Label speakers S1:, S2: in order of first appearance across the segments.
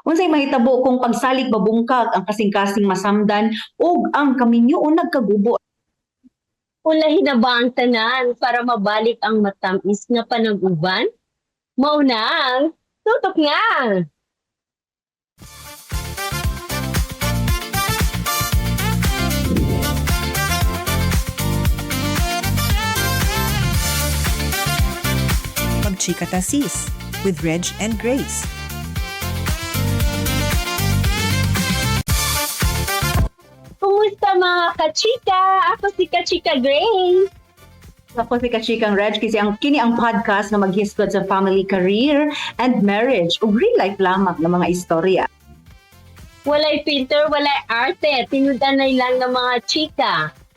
S1: Unsay mahitabo kung pagsalig mabungkag ang kasing-kasing masamdan ug ang kaminyoon nagkagubo?
S2: Ulahin na ba ang tanan para mabalik ang matamis nga panag-uban? Maunang, tutok nga!
S3: Magchika Ta Sis with Reg and Grace.
S2: Kumusta, mga kachika? Ako si Kachika Grace.
S1: Ako si Kachikang Reg kasi ang kini ang podcast na maghisgod sa family, career, and marriage ug real life lamang ng mga istorya.
S2: Walay filter, walay arte. Tinudanay lang ng mga chika.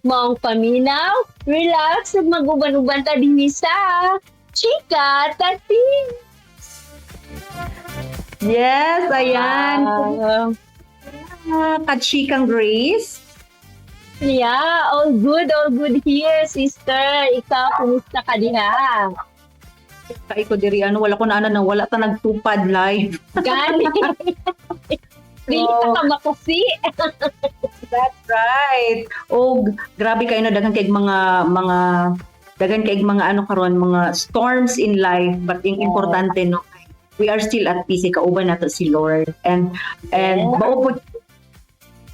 S2: Maong paminaw, relax, ug mag-uban-uban ta dinhi sa Chika Tati.
S1: Yes, ayan.
S2: Wow.
S1: Kachikang Grace.
S2: Yeah, all good here, sister. Ikaw, kumusta ka diha?
S1: Kay ko diri ano, wala ko na ano na wala ta nagtupad live.
S2: Gani. Dili ta ka makusi.
S1: That's right. Og grabe kayo no, daghan kay mga daghan kay mga ano karon, mga storms in life, but yung importante no, we are still at peace, kauban nato si Lord and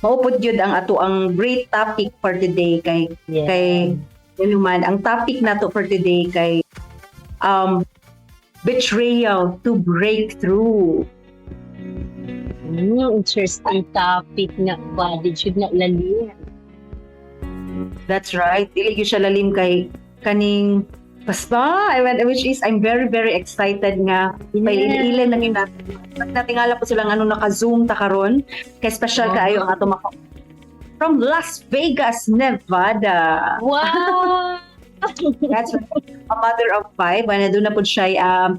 S1: maupod gyud ang ato ang great topic for today kay kay yun man ang topic nato for today kay betrayal to breakthrough.
S2: Interesting topic nga ba? Di jud na lalim.
S1: That's right. Dili gyud siya lalim kay kaning basta I went, which is I'm very very excited nga may ilan na gyud natin. Natingala po silang ano, naka-Zoom ta karon kay special kaayo ang ato maka from Las Vegas, Nevada.
S2: Wow!
S1: That's right. A mother of five. Ano, doon na po siya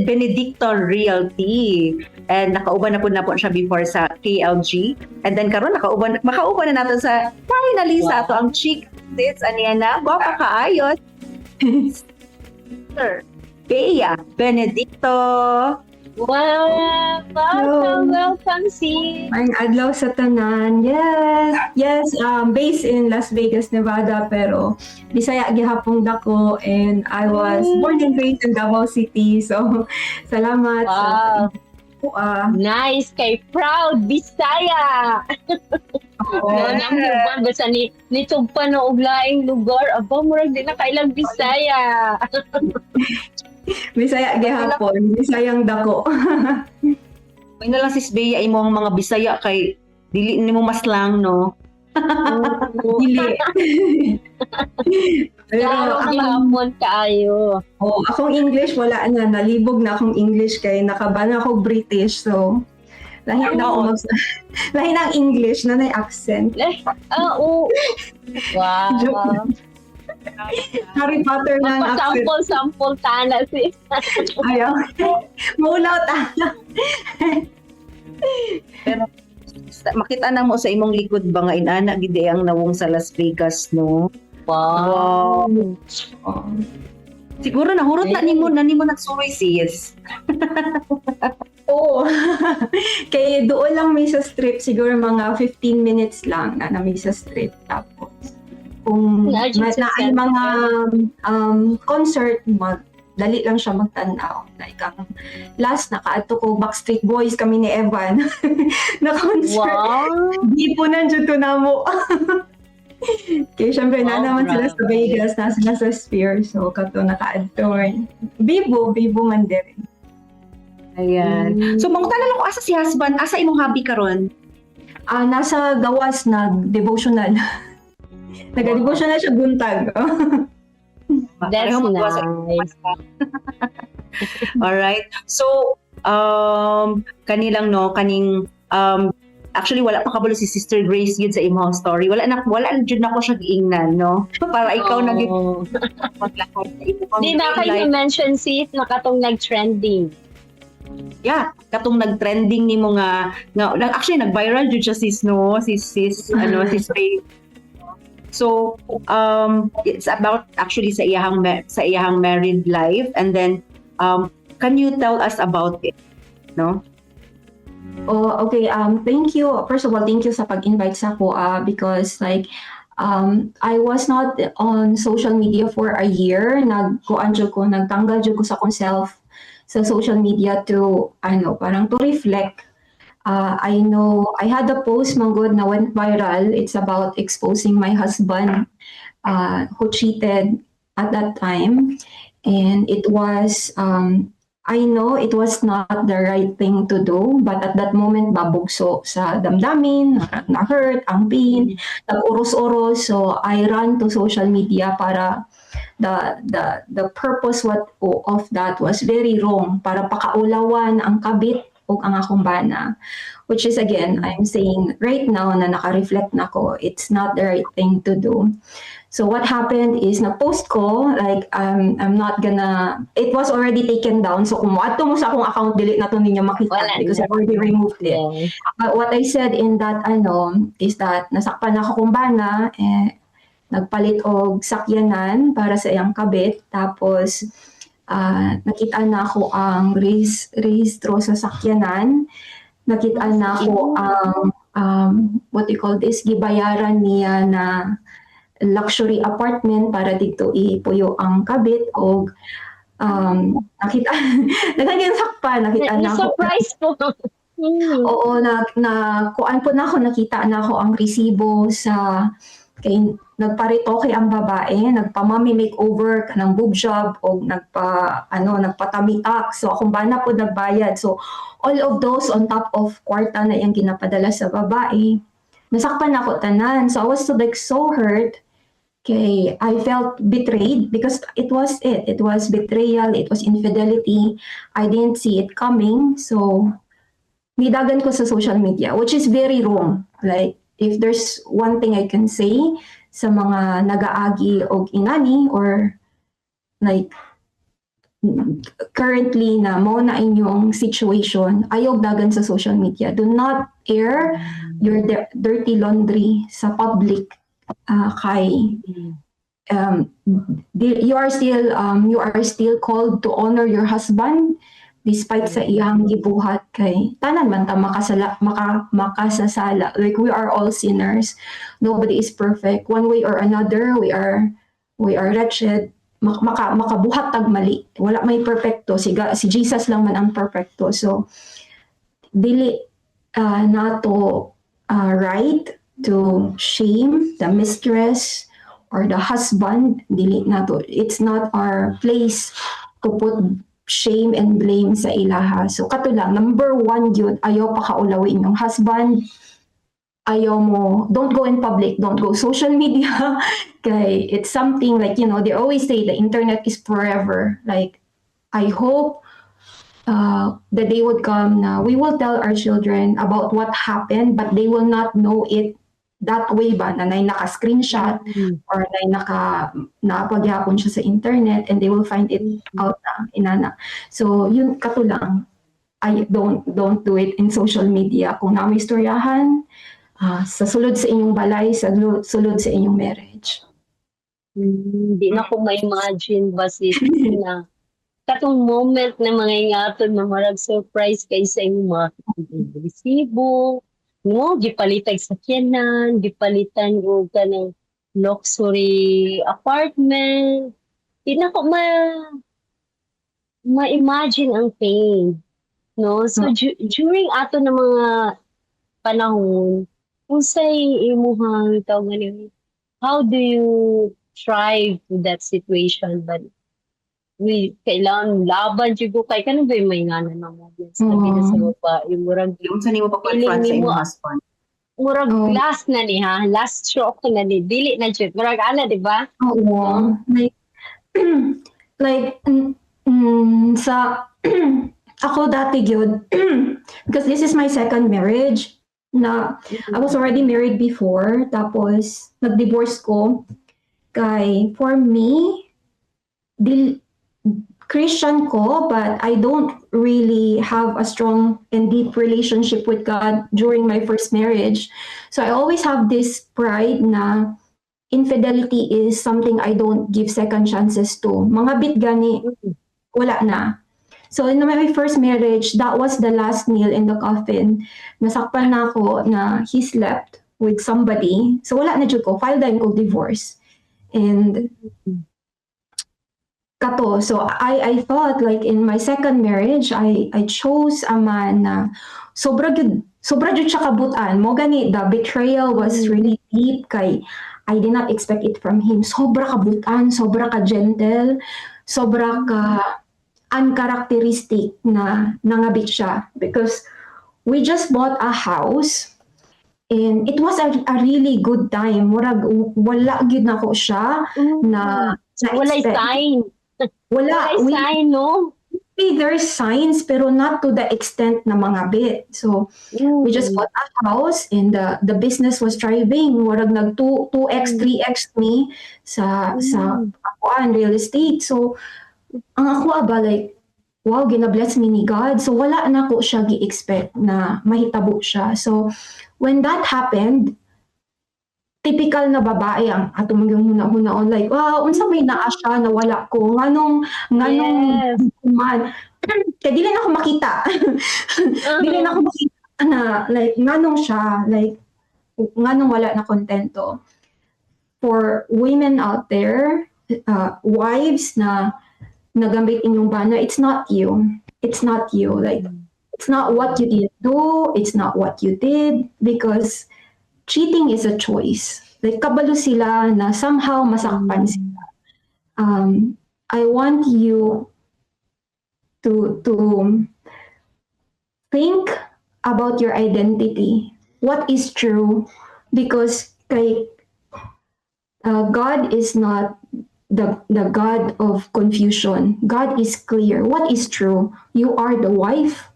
S1: Benedicto Realty. And nakauban na po siya before sa KLG. And then karon nakauban makauban na nato sa finally sa ato ang chick sis aniya na gwapa kaayo. Sir Bea Benedicto.
S2: Wow! Welcome, welcome, sis!
S4: Maayong adlaw sa tanan. Yes, based in Las Vegas, Nevada, pero Bisaya gihapon dako and I was born and raised in Davao City. So, salamat sa
S2: Nice! Kay proud Bisaya!
S4: Oo.
S2: No, nang basta ni nitugpa na og laing lugar, aba murag di na kailang Bisaya.
S4: Bisaya gihapon, Bisayang dako.
S1: May na lang, Sis Bea, imo ang mga Bisaya kay dili nimo mas lang no.
S4: Dili. Pero
S2: Klaro
S4: akong,
S2: gihapon kaayo.
S4: Oh, akong English wala na, nalibog na akong English kay nakabana ako British. So, lahi na ako mag lahi na ang English na nay accent.
S2: Ah, oo. Wow.
S4: Joke. Harry Potter na ang accent.
S2: Sample, sample tana sis.
S4: Ayaw. Maulaw ta.
S1: Makita na mo sa imong likod ba nga inana gid ang nawong sa Las Vegas no.
S2: Wow.
S4: Oh.
S1: Siguro nahurot na nimo nagsuroy, sis.
S4: Oo. Kaya doon lang may sa strip, siguro mga 15 minutes lang na may sa strip. Tapos, kung
S2: Imagine sa
S4: na ay
S2: center.
S4: mga concert, mag, dali lang siya magtanaw. Like, ang last, nakaadto ko, Backstreet Boys kami ni Evan na concert.
S2: Wow.
S4: Di po nandiyan to na mo. Kaya syempre, na naman sila sa
S2: grabe.
S4: Vegas, na sila sa Sphere. So, kato naka-adto. Bibo, bibo man din.
S1: Ayan. So mangutana lang ko, asa si husband, asa imong hubby karon?
S4: Ah, nasa gawas nag-devotional. Nag-devotional siya buntag.
S2: That's
S1: Pareho maggawas.
S2: nice.
S1: All right. So kanilang no kaning actually wala pa kabalo si Sister Grace yun sa imong story. Wala jud nako siya giingnan no. Para ikaw na gyud maglakad sa imong
S2: Di na
S1: real
S2: kayo
S1: life.
S2: mention sis na katong nag-trending.
S1: Yeah, katong nag-trending nimo nga actually nag-viral jud siya sis no, sis sis ano sis Faith. So, it's about actually sa iyahang married life and then can you tell us about it? No?
S4: Oh, okay. Thank you. First of all, thank you sa pag-invite sa ako because, like, I was not on social media for a year. Nagkuan jud ko, nagtanggal jud ko sa akong self sa social media to ano, parang to reflect. I know I had a post man gud na went viral. It's about exposing my husband who cheated at that time. And it was I know it was not the right thing to do, but at that moment, babugso sa damdamin, na-hurt, ang pain, nag-uros-uros. So I ran to social media para the purpose what of that was very wrong, para pakaulawan ang kabit o ang akong bana, which is, again, I'm saying right now na naka-reflect na ko, it's not the right thing to do. So what happened is na-post ko, like, I'm not gonna, it was already taken down. So kung moadto mo sa akong account, dili na to ninyo makita
S2: Wala
S4: because
S2: na.
S4: I already removed it. But what I said in that ano is that nasakpan ako kong bana, eh, nagpalit og sakyanan para sa iyang kabit. Tapos, nakita na ako ang rehistro sa sakyanan. Nakita na ako ang, what do you call this, gibayaran niya na luxury apartment para dito ipuyo ang kabit og nakita daghan yung sakpan, nakita na ako.
S2: Na-surprise po.
S4: Oo, na kuan po na ako, nakita na ako ang resibo sa kay nagparitoke ang babae, nagpa-mommy makeover, kanang boob job og nagpa ano, nagpa-tummy tuck. So akong bana po nagbayad. So all of those on top of kwarta na iyang ginapadala sa babae. Nasakpan ako tanan. So I was so, like, so hurt kay I felt betrayed because it was it. It was betrayal, it was infidelity. I didn't see it coming. So nidagan ko sa social media, which is very wrong. Like, if there's one thing I can say sa mga nagaagi og inani or, like, currently na mo na inyong situation, ayaw dagan sa social media. Do not air your dirty laundry sa public kay you are still called to honor your husband despite sa iyang gibuhat, kay tanan man ta makasala, makasasala. Like, we are all sinners. Nobody is perfect. One way or another, we are wretched. Makabuhat tag mali. Wala may perfecto. Si Jesus lang man ang perfecto. So dili nato right to shame the mistress or the husband. Dili nato, it's not our place to put shame and blame sa ilaha. So kato lang, number one yun, ayaw pakaulawi inyong husband. Ayaw mo, don't go in public, don't go social media kay it's something like, they always say the internet is forever. Like, I hope the day would come na we will tell our children about what happened, but they will not know it that way ba, na nay naka-screenshot or nay naka napagyapon siya sa internet and they will find it out na inana. So yun, kato lang. I don't do it in social media. Kung naa may istoryahan, sa sulod sa inyong balay, sa sulod sa inyong marriage.
S2: Di na ko ma-imagine ba, sis, na katong moment na mga ingaton na marag surprise kay sa imong mga resibo, no? Gipalitag sakyanan, gipalitan og kanang luxury apartment. Di na ko ma-imagine ang pain, no? So during ato na mga panahon, unsay imuhang tawag gani, how do you thrive to that situation? But we kailangan laban jud ko kay kanang ba may ngana na mo sabi na sa babae, murag
S1: Unsa nimo pa-confront sa
S2: Feeling
S1: imong
S2: nimo-
S1: husband?
S2: Murag last na ni ha, last stroke na ni, dili na jud murag ana, di ba?
S4: Oo. Like, sa ako dati gyud, because this is my second marriage na. I was already married before, tapos nag-divorce ko kay for me, dil Christian ko, but I don't really have a strong and deep relationship with God during my first marriage. So I always have this pride na infidelity is something I don't give second chances to. Mga bit gani, wala na. So in my first marriage, that was the last nail in the coffin. Nasakpan na ako na he slept with somebody. So wala na jud ko, file dayon ko divorce. And kato, so I thought, like, in my second marriage, I chose a man na sobra gyud siya kabutan. Mao gani the betrayal was really deep kay I did not expect it from him. Sobra kabutan, sobra ka gentle, sobra ka uncharacteristic na nangabit siya because we just bought a house and it was a really good time. Murag wala gyud nako siya na na
S2: Walay
S4: expect.
S2: Sign.
S4: Wala.
S2: Walay sign, no?
S4: There's signs pero not to the extent na mangabit. So we just bought a house and the business was thriving. Murag nag 2 2x, 3x mi sa akuan real estate. So ang ako ba, like, wow, gina-bless me ni God. So wala na ko siya gi-expect na mahitabo siya. So when that happened, typical na babae ang ato mga huna-hunaon, like, "Wow, unsa may naa siya na wala ko? Nganong man?" Kay dili na ako makita. Dili na ako makita na, like, nganong siya, like, nganong wala na kontento. For women out there, wives na nagambit inyong bana, it's not you. It's not you. Like, it's not what you didn't do, it's not what you did, because cheating is a choice. Like, kabalo sila na somehow masakpan sila. I want you to think about your identity. What is true? Because kay God is not the God of confusion. God is clear. What is true? You are the wife.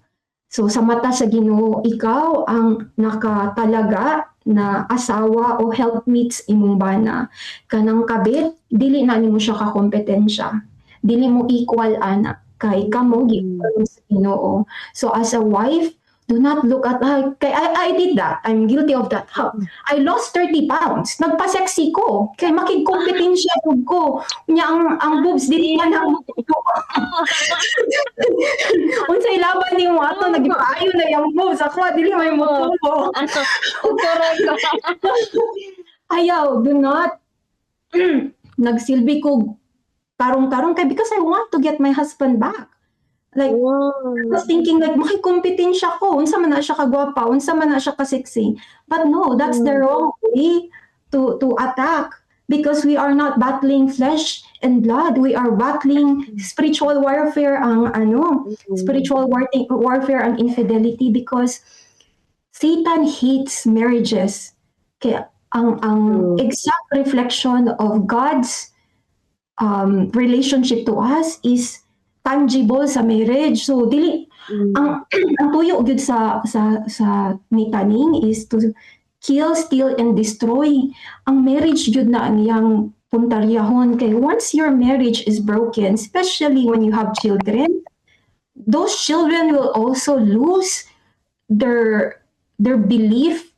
S4: So sa mata sa Ginoo, ikaw ang nakatalaga na asawa o helpmeets imong bana. Kanang kabit, dili na nimo siya kakompetensya. Dili mo equal ana kay kamo giuban sa Ginoo. So as a wife, do not look at, ay, kay I did that. I'm guilty of that. Ha, I lost 30 pounds. Nagpa-sexy ko. Kay makigkompetensya jud ko. Nya ang boobs dili na na. Unsay laban nimo ato, nagpaayo na yung boobs. Ako dili may motubo.
S2: Correct.
S4: Ayaw, do not nagsilbi ko tarong-tarong kay because I want to get my husband back. Like, I was thinking, like, makikompetensya ko. Unsa man na siya kagwapa, unsa man na siya ka-sexy. But no, that's the wrong way to attack because we are not battling flesh and blood. We are battling spiritual warfare ang ano, spiritual warfare ang infidelity because Satan hates marriages. Kaya ang exact reflection of God's relationship to us is tangible sa marriage. So dili ang tuyo gyud sa ni Taning is to kill, steal and destroy. Ang marriage gyud na ang iyang puntaryahon kay once your marriage is broken, especially when you have children, those children will also lose their belief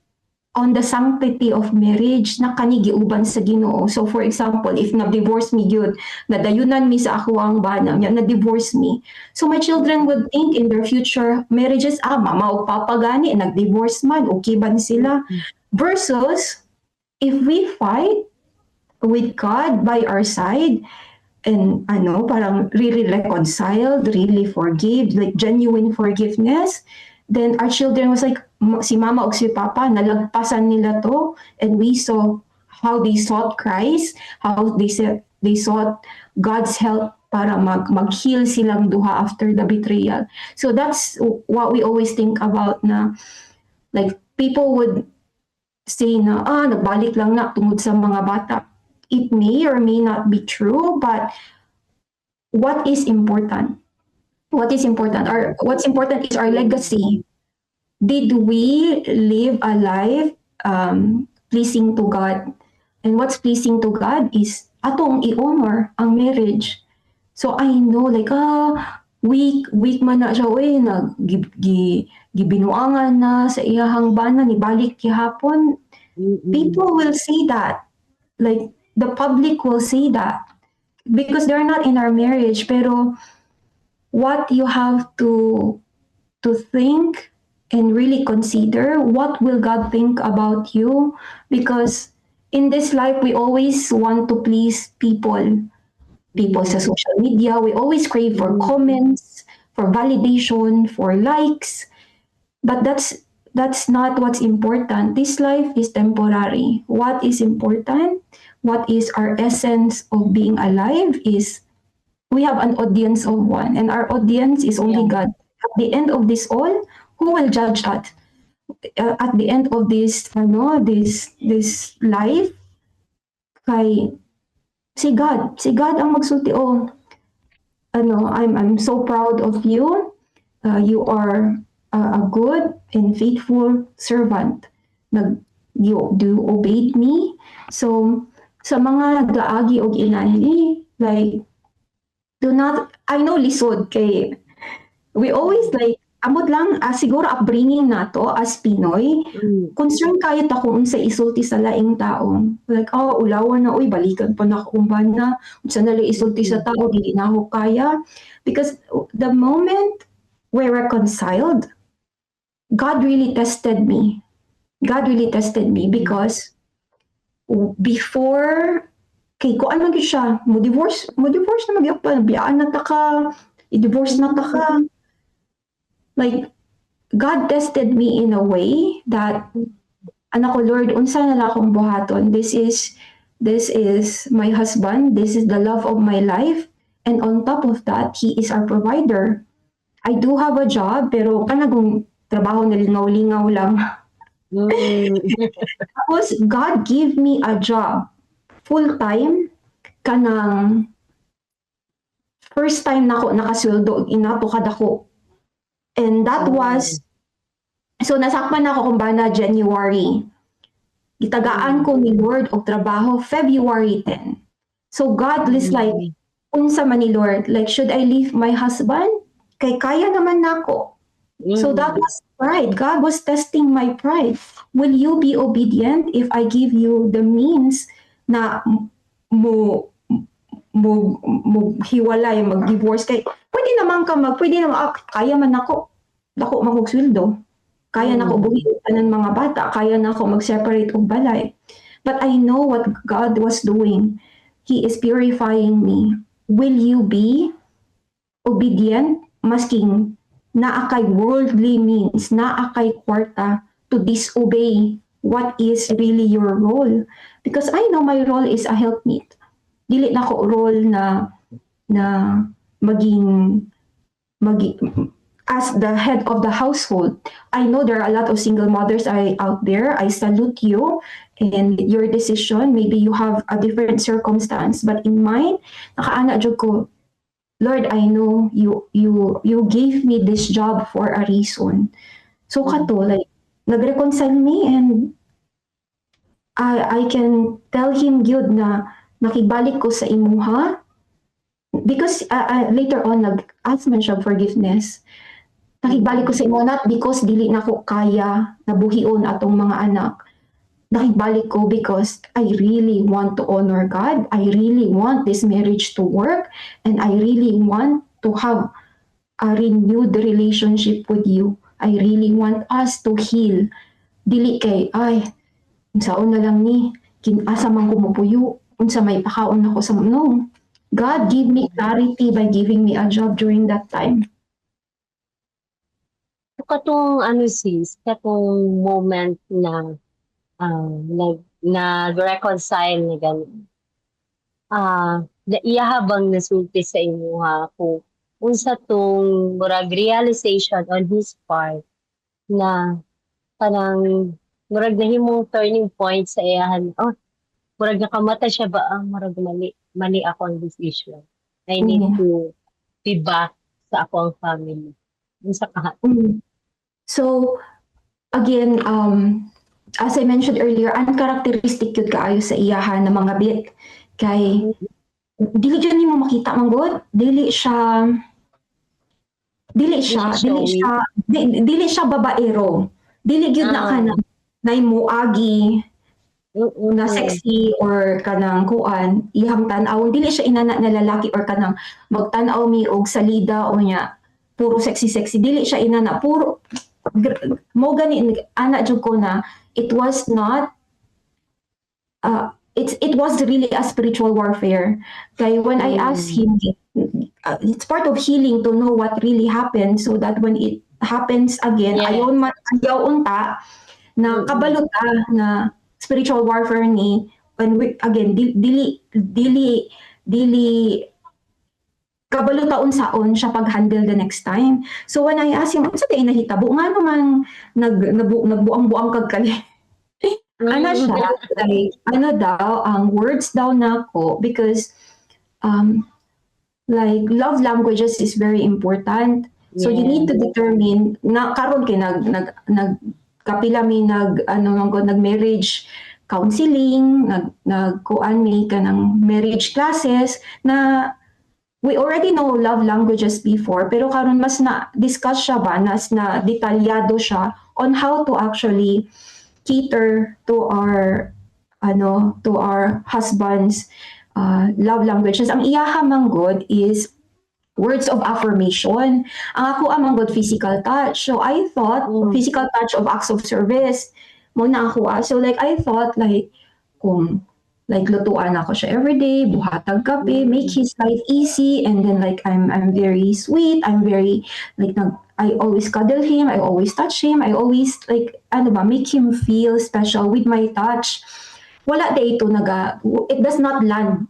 S4: on the sanctity of marriage na kani giuban sa Ginoo. So for example, if na-divorce mi gyud, nadayunan mi sa akoang bana, nya na-divorce mi. So my children would think in their future marriages, "Ah, mama ug papa gani nag-divorce man, okay ba ni sila?" Versus if we fight with God by our side and ano, parang really reconciled, really forgive, like genuine forgiveness, then our children was like, "Si mama o si papa, nalagpasan nila to and we saw how they sought Christ, how they said they sought God's help para mag-heal silang duha after the betrayal." So that's what we always think about na, like, people would say na, "Ah, nagbalik lang na tungod sa mga bata." It may or may not be true, but what is important? What is important? What's important is our legacy. Did we live a life pleasing to God? And what's pleasing to God is atong i-honor ang marriage. So I know, like, ah, weak weak man na siya, oy, nag gi, gibinuangan na sa iyahang bana, nibalik gihapon. People will say that. Like, the public will say that because they're not in our marriage, pero What you have to think and really consider, what will God think about you? Because in this life, we always want to please people. People sa social media, we always crave for comments, for validation, for likes. But that's not what's important. This life is temporary. What is important, what is our essence of being alive, is we have an audience of one, and our audience is only God. At the end of this all, who will judge us? At the end of this, ano, this life, kay si God, si God ang magsulti, "Oh, ano, I'm so proud of you. You are a good and faithful servant. You do obeyed me." So sa mga gaagi og inani, like, do not, I know lisod kay we always, like, amot lang, siguro upbringing nato as Pinoy, concern kayo ta kung unsa isulti sa laing tao. Like, "Oh, ulawan na, uy, balikan pa na akong bana. Unsa na lang isulti sa tao, dili na ako kaya." Because the moment we're reconciled, God really tested me. God really tested me because before, kay kuan man gyud siya, mo divorce na magyud pa, biyaan na ta ka, i-divorce na ta ka. Like, God tested me in a way that, anak ko, "Lord, unsa na lang akong buhaton? This is my husband. This is the love of my life. And on top of that, he is our provider. I do have a job, pero kanang trabaho na lingaw-lingaw lang." Tapos, God give me a job. Full-time, kanang first time nako nakasweldo, inato kadako. And that was, so nasakpan ako kung bana January. Gitagaan ko ni Lord og trabaho February 10. So God is like, "Unsa man ni, Lord? Like, should I leave my husband? Kay kaya naman nako." So that was pride. God was testing my pride. "Will you be obedient if I give you the means na mo hiwalay, mag-divorce? Kay pwede naman ka mag pwede naman, ah, kaya man ako. Dako man kog sweldo. Kaya na ko buhi tanan mga bata, kaya na ako mag-separate og balay." But I know what God was doing. He is purifying me. "Will you be obedient masking naa kay worldly means, naa kay kwarta, to disobey what is really your role?" Because I know my role is a helpmeet. Dili na ko role na maging as the head of the household. I know there are a lot of single mothers out there. I salute you and your decision. Maybe you have a different circumstance, but in mine, nakaana jud ko, "Lord, I know you gave me this job for a reason." So kato, like, nag-reconcile me and I can tell him gyud na nakibalik ko sa imuha because later on nag-ask man siya forgiveness. "Nakibalik ko sa imo not because dili na ko kaya nabuhion atong mga anak. Nakibalik ko because I really want to honor God. I really want this marriage to work and I really want to have a renewed relationship with you. I really want us to heal. Dili kay, ay, unsaon na lang ni, asa man ko mupuyo, unsa may pakaon ako sa," no. God gave me clarity by giving me a job during that time.
S2: Katong ano sis, katong moment na nag-reconcile na gani. Na iya bang nasulti sa imuha kung unsa tong murag realization on his part na parang murag nahimong turning point sa iyahan, oh, murag nakamata siya ba, ah, murag mali mali ako ang decision. I need to be back sa ako ang family. Unsa ka?
S4: So, again, as I mentioned earlier, uncharacteristic yun kaayo sa iyahan na mga bit. Kay, dili jud nimo makita man gud, dili siya,
S2: Dili
S4: dili
S2: siya showy.
S4: Siya, dili siya babaero. Dili gyud na ka na nay muagi. Na sexy or kanang kuan iyang tan-awon, dili siya inana na lalaki or kanang magtan-aw mi og salida o nya puro sexy sexy, dili siya inana. Puro mo gani ana jud ko na it was not it was really a spiritual warfare kay when I asked him, it's part of healing to know what really happened so that when it happens again, ayaw ayaw unta na kabalo ta na spiritual warfare ni. When we again dili kabalo ta unsaon siya pag-handle the next time. So when I asked him, "Unsa diay nahitabo, nga naman nagbuang-buang kag kali?" Ana siya, like, ano daw, ang words daw nako, because like love languages is very important. So you need to determine na karon kay nag kapila mi nag ano man ko, nag marriage counseling, nag kuan mi kanang marriage classes na we already know love languages before, pero karon mas na discuss siya ba, mas na detalyado siya on how to actually cater to our ano, to our husbands' love languages. Ang iyaha man gud is words of affirmation. Ang ako man gud, physical touch. So I thought physical touch of acts of service mo na ako ah. So like I thought, like kung like lutuan ako siya everyday, buhatag kape, make his life easy, and then like I'm very sweet, I'm very like I always cuddle him, I always touch him, I always like ano ba, make him feel special with my touch. Wala diay ito naga, it does not land.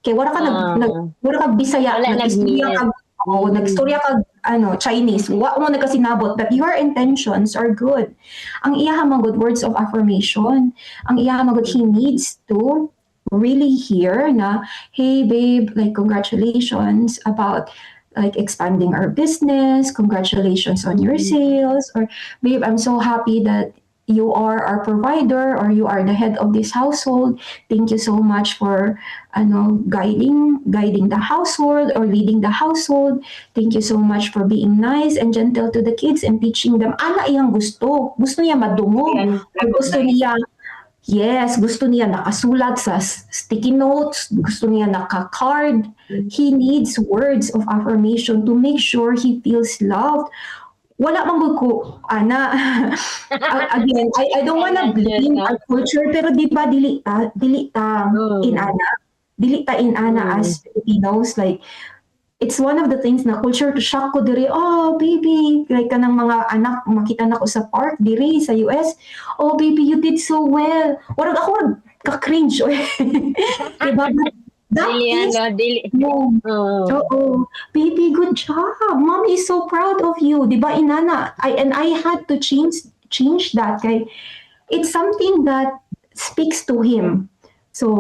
S4: Kay wala ka nag, nag wala ka Bisaya,
S2: Wala
S4: nag-istorya
S2: nag-meet.
S4: Ka, oo, nag-istorya ka ano, Chinese, wa mo nagkasinabot, but your intentions are good. Ang iyaha man good, words of affirmation. Ang iyaha man good, he needs to really hear na, "Hey babe, like congratulations about like expanding our business, congratulations on your sales," or "Babe, I'm so happy that you are our provider or you are the head of this household. Thank you so much for ano, guiding the household or leading the household. Thank you so much for being nice and gentle to the kids and teaching them." Ana iyang gusto. Gusto niya madungog. Or gusto niya, yes, gusto niya nakasulat sa sticky notes, gusto niya naka-card. He needs words of affirmation to make sure he feels loved. Wala man gud ko ana. Again, I don't wanna blame our culture, pero di ba dili ta inana, dili ta inana as Filipinos. Like it's one of the things na culture shock ko diri. "Oh baby," like kanang mga anak makita nako sa park diri sa US, "Oh baby, you did so well." Warag ako, warag ka-cringe, di ba? But that
S2: Dili
S4: is
S2: ano, dili.
S4: No.
S2: Oo.
S4: Oo. "Baby, good job. Mommy is so proud of you." Di ba, inana? And I had to change that kay it's something that speaks to him. So,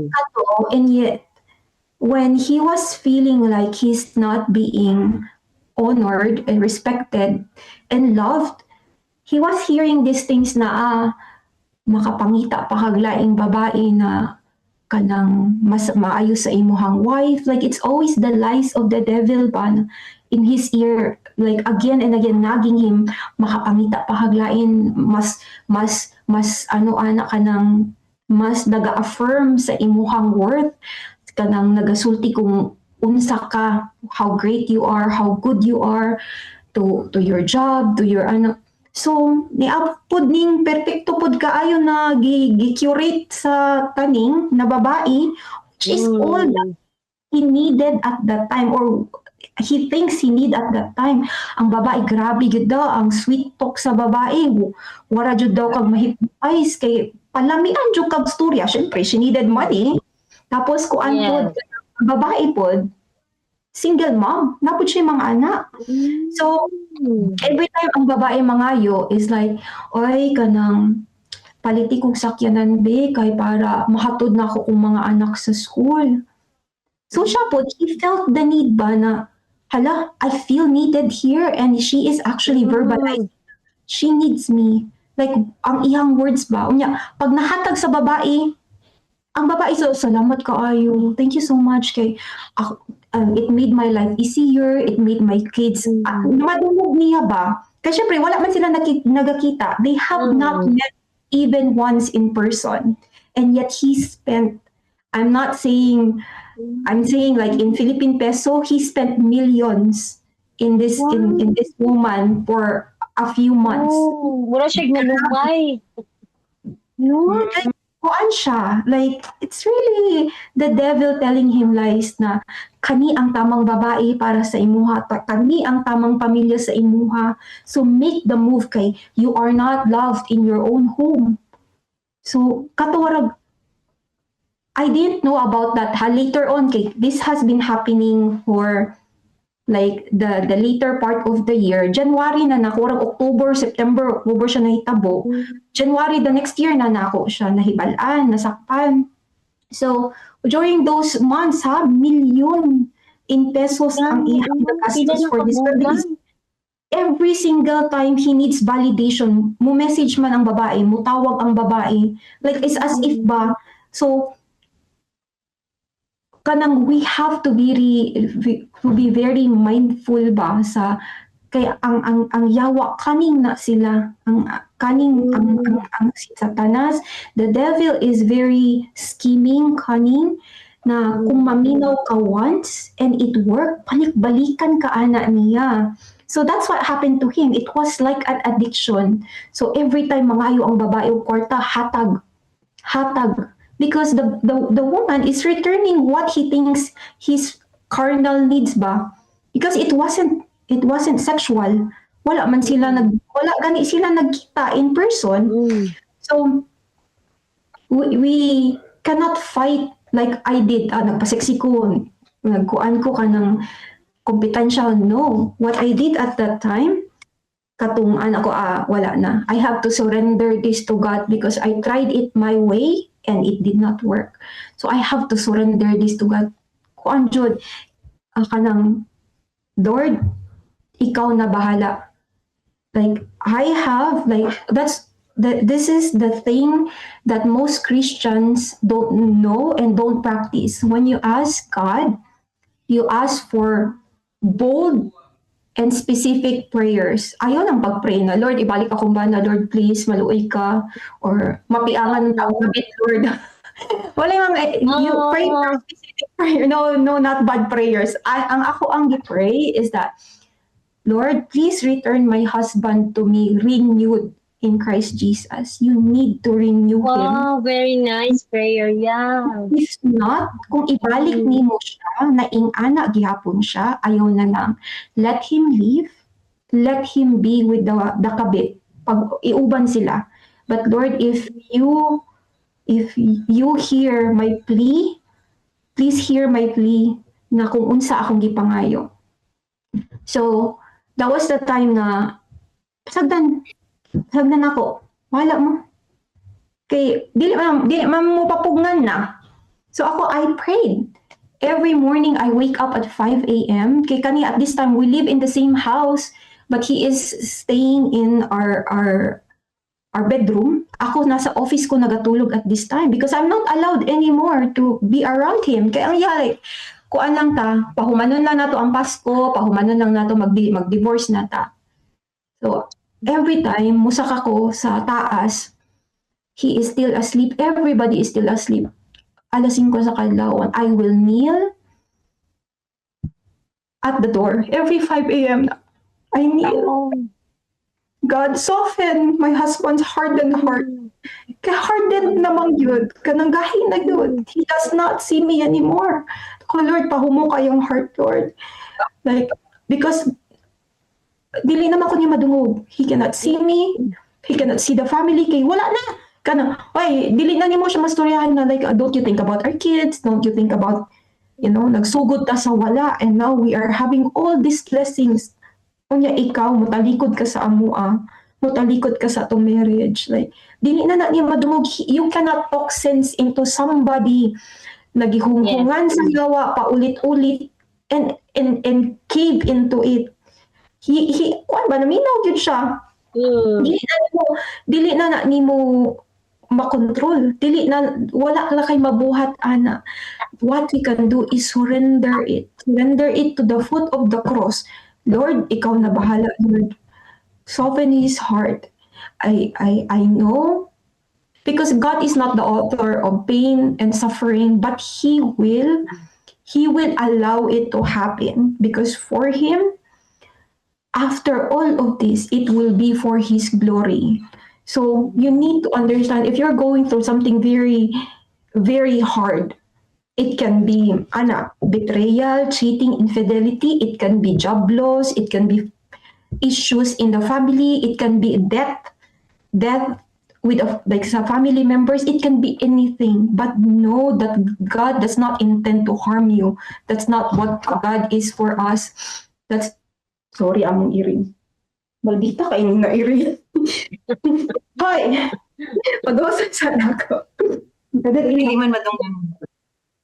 S4: ato, and yet, when he was feeling like he's not being honored and respected and loved, he was hearing these things na, "Ah, makapangita pa kag laing babae na kanang mas maayo sa imuhang wife." Like it's always the lies of the devil ba na in his ear, like again and again nagging him, "Makapangita pa kag lain, mas ano ana, kanang mas naga-affirm sa imuhang worth, kanang nagasulti kung unsa ka, how great you are, how good you are to your job, to your ano." So, niabot pod ning perpekto pod kaayo na gi-curate sa taning na babae, which is all that he needed at that time or he thinks he need at that time. Ang babae, grabe gyud daw ang sweet talk sa babae. Wara jud daw kag ma-hypnotize kay palamian jud kag storya. Syempre, she needed money. Tapos kuan pod, ang babae pod, single mom, naa pod siya mga anak. So, every time ang babae mangayo is like, "Oy, kanang paliti kog sakyanan be kay para mahatod na ako kong mga anak sa school." So siya po, he felt the need ba na, "Hala, I feel needed here," and she is actually verbalizing she needs me. Like, ang iyang words ba? Unya, pag nahatag sa babae, ang babae, "So, salamat kaayo. Thank you so much kay ako, it made my life easier, it made my kids," ah, madungog niya ba? Kasi syempre, wala man sila nagakita. They have not met even once in person. And yet he spent, I'm not saying, I'm saying like in Philippine peso, he spent millions in this woman for a few months.
S2: Oh, mura siya nalumay. No?
S4: Like, kuan siya. Like, it's really the devil telling him lies na kani ang tamang babae para sa imuha, kani ang tamang pamilya sa imuha. So make the move kay you are not loved in your own home. So, kato warag, I didn't know about that ha. Later on, kay this has been happening for like the later part of the year. January na nako, warag October, September, October siya nahitabo. January the next year na nako siya nahibal-an, nasakpan. So, during those months ha, million in pesos ang iyang nagastos for this girl because every single time he needs validation, mo message man ang babae, mo tawag ang babae. Like it's as if ba, so kanang we have to be very mindful ba sa kay ang yawa, cunning na sila, ang cunning ang si Satanas, the devil, is very scheming, cunning na kung maminaw ka once and it work, balik-balikan ka ana niya. So that's what happened to him. It was like an addiction. So every time mangayo ang babae og kwarta, hatag, hatag, because the woman is returning what he thinks his carnal needs ba, because it wasn't sexual. Wala man sila nag wala gani sila nagkita in person. So we cannot fight like I did. Ah, nagpaseksi ko, nagkuan ko kanang kompetensya. No, what I did at that time, katong anak ko, ah, wala na, I have to surrender this to God because I tried it my way and it did not work. So I have to surrender this to God. Kuan jud, ah, kanang, "Lord, ikaw na bahala." Like I have like that's the this is the thing that most Christians don't know and don't practice. When you ask God, you ask for bold and specific prayers. Ayaw lang pag-pray na, "Lord, ibalik akong bana, Lord, please, maluoy ka," or "Mapiangan ang kabit, Lord." Wala yung mga, you pray for specific prayer. No, not bad prayers. Ang ako ang gi-pray is that, "Lord, please return my husband to me renewed in Christ Jesus." You need to renew him.
S2: Wow, very nice prayer. Yeah.
S4: If not, kung ibalik nimo siya, na ing-ana gihapon siya, ayaw na lang. Let him leave. Let him be with the kabit. Pag iuban sila. But Lord, if you hear my plea, please hear my plea na kung unsa akong gipangayo. So, that was the time na pasagdan, pasagdan ako. Wala mo. Kay dili man mo papugnan na. So ako, I prayed. Every morning I wake up at 5 a.m. Kay kani at this time we live in the same house, but he is staying in our bedroom. Ako, nasa office ko nagatulog at this time because I'm not allowed anymore to be around him. Kaya ang like, kuan lang ta, pahumanon lang nato ang Pasko, pahumanon lang nato, mag-divorce na ta. So, every time musaka ko sa taas, he is still asleep. Everybody is still asleep. Alas 5 sa kadlawon, I will kneel at the door every 5 a.m. I kneel.
S2: Oh.
S4: "God, soften my husband's hardened heart." Kay hardened namang yun. Kanang gahi na yun. He does not see me anymore. Ko, "Lord, pahumo kayong heart, Lord." Like, because dili naman ko niya madungog. He cannot see me. He cannot see the family. Kay wala na. Kana, "Oy, dili na nimo siya mastoryahan na like, don't you think about our kids? Don't you think about, nagsugod ta sa wala and now we are having all these blessings. Unya ikaw, mutalikod ka sa amua, mutalikod ka sa atong marriage." Like, dili na na niya madungog. You cannot talk sense into somebody nagihunghungan sa yawa paulit-ulit and cave into it. He, kuan ba, naminaw gyud siya. Dili na nimo makontrol. Dili na, wala na kay mabuhat ana. What we can do is surrender it. Surrender it to the foot of the cross. "Lord, ikaw na bahala, Lord. Soften his heart. I know Because God is not the author of pain and suffering, but He will allow it to happen because for Him, after all of this, it will be for His glory. So you need to understand, if you're going through something very, very hard, it can be ana, betrayal, cheating, infidelity, it can be job loss, it can be issues in the family, it can be death with a, like sa family members, it can be anything. But know that God does not intend to harm you. That's not what God is for us. That's, sorry, among earring. Maldita kay na earring. Hoy! Pag-usan sana ako.
S1: Dili man madunggan.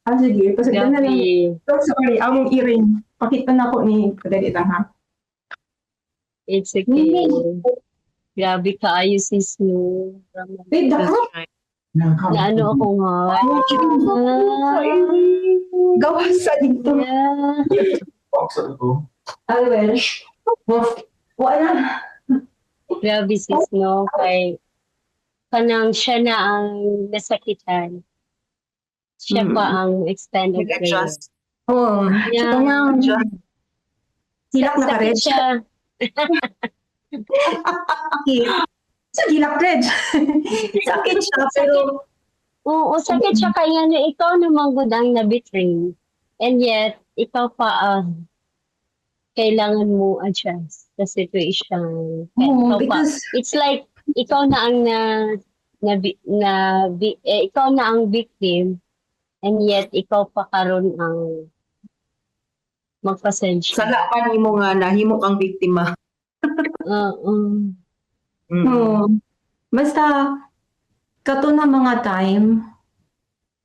S4: Ah, sige. Pasagdan na lang.
S2: Grabe.
S4: So, sorry, among earring. Pakita na ko ni, kadali lang ha.
S2: It's okay. Grabe kaayo, sis, no.
S4: Wait,
S1: That's
S4: dako.
S1: right.
S2: Na ano ako nga.
S4: Among earring.
S2: Ah,
S4: Gawas sa dito.
S2: yeah.
S4: Ah, well. Wala.
S2: Grabe, sis, no. Kay kanang siya na ang nasakitan. Siya pa ang extend of prayer.
S1: Nag-adjust.
S4: Oo.
S2: Yeah.
S4: Kanang
S1: Adjust.
S4: Hilak na ka,
S2: Sakit
S4: Reg.
S2: siya.
S4: Sa hilak, Reg. Sakit siya, pero
S2: Oo, sakit siya kaya na ikaw naman gud ang na-betray. And yet, ikaw pa ang kailangan mo adjust the situation. Kaya
S4: Oo,
S2: ikaw pa.
S4: because
S2: It's like, ikaw na ang na, na, na, eh, ikaw na ang victim and yet ikaw pa karon ang magpasensya.
S1: Sala pa nimo nga nahimo kang biktima.
S2: Oo.
S4: Oo. Basta, kato na mga time,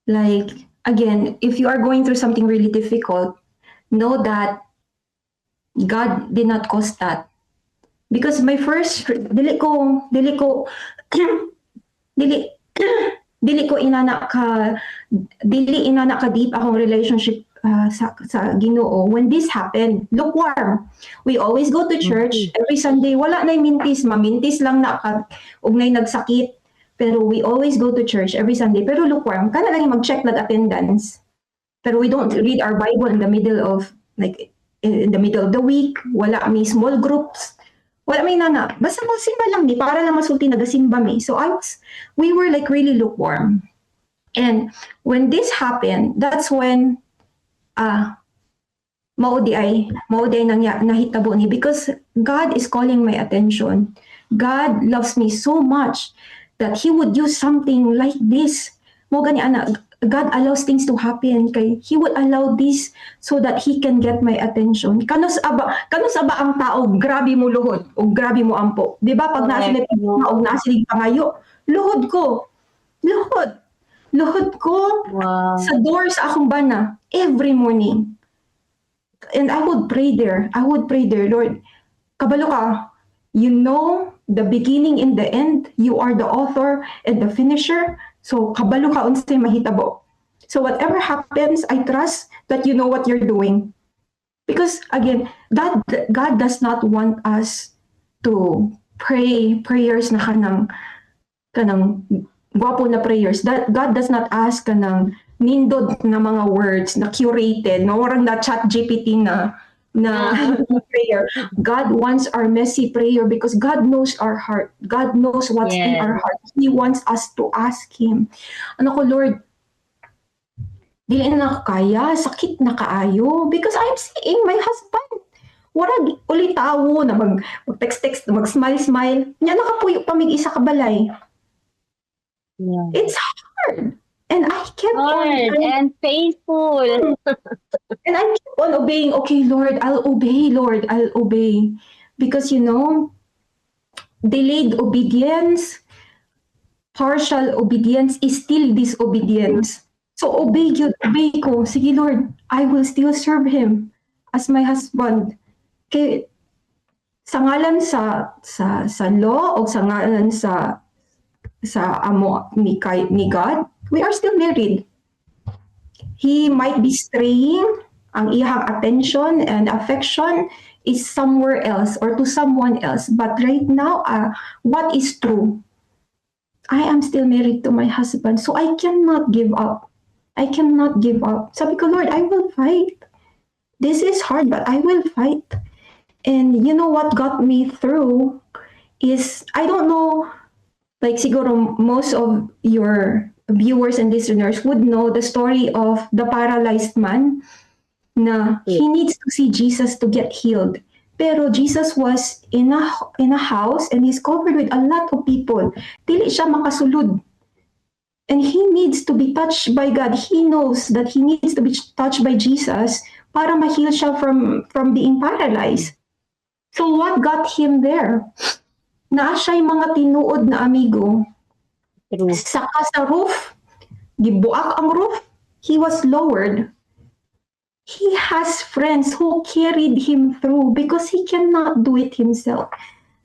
S4: like, again, if you are going through something really difficult, know that God did not cause that. Because my first, dili inana ka deep akong relationship sa Ginoo when this happened. Lukewarm. We always go to church every Sunday. Wala na mintis, mamintis lang na ka ug nay nagsakit. Pero we always go to church every Sunday. Pero lukewarm. Kana lang yung mag-check nag attendance. Pero we don't read our Bible in the middle of like in the middle of the week. Wala may small groups. Wala may nana. Basta mo simba lang mi para lang masulti nagasimba mi. So we were like really lukewarm. And when this happened, that's when mao di ay nahitabo ni because God is calling my attention. God loves me so much that He would use something like this. Mao gani ana, God allows things to happen kay He would allow this so that He can get my attention. Kanus-a ba ang tao grabe mo luhod o grabe mo ampo? Di ba pag naa sila og naa sila pangayo, luhod ko. Luhod. Luhod ko sa door sa akong bana every morning. And I would pray there. I would pray there, "Lord, kabalo ka, you know the beginning and the end. You are the author and the finisher. So kabalo ka unsay mahitabo. So whatever happens, I trust that you know what you're doing." Because again, that God does not want us to pray prayers na kanang gwapo na prayers. That God does not ask kanang nindot na mga words na curated, na warang na Chat GPT na prayer. God wants our messy prayer because God knows our heart. God knows what's in our heart. He wants us to ask Him. Ano ko, "Lord, dili na nako kaya, sakit na kaayo because I'm seeing my husband. Warag ulitawo na mag text-text, mag-smile-smile. Nya nakapuyo pa mig isa ka balay." It's hard. And I kept on
S2: Hard and painful.
S4: And I kept on obeying. "Okay, Lord, I'll obey, Lord, I'll obey." Because delayed obedience, partial obedience is still disobedience. So obey yun, obey ko. "Sige, Lord, I will still serve him as my husband." Kay sa ngalan sa law o sa ngalan sa amo ni God, we are still married. He might be straying, ang iyang attention and affection is somewhere else or to someone else. But right now, what is true? I am still married to my husband, so I cannot give up. I cannot give up. Sabi ko, "Lord, I will fight. This is hard, but I will fight." And you know what got me through is, I don't know, like siguro most of your viewers and listeners would know the story of the paralyzed man na he needs to see Jesus to get healed. Pero Jesus was in a house and he's covered with a lot of people. Dili siya makasulod. And he needs to be touched by God. He knows that he needs to be touched by Jesus para ma-heal siya from being paralyzed. So what got him there? Naa siya'y mga tinuod na amigo.
S2: True.
S4: Saka sa roof, gibuak ang roof, he was lowered. He has friends who carried him through because he cannot do it himself.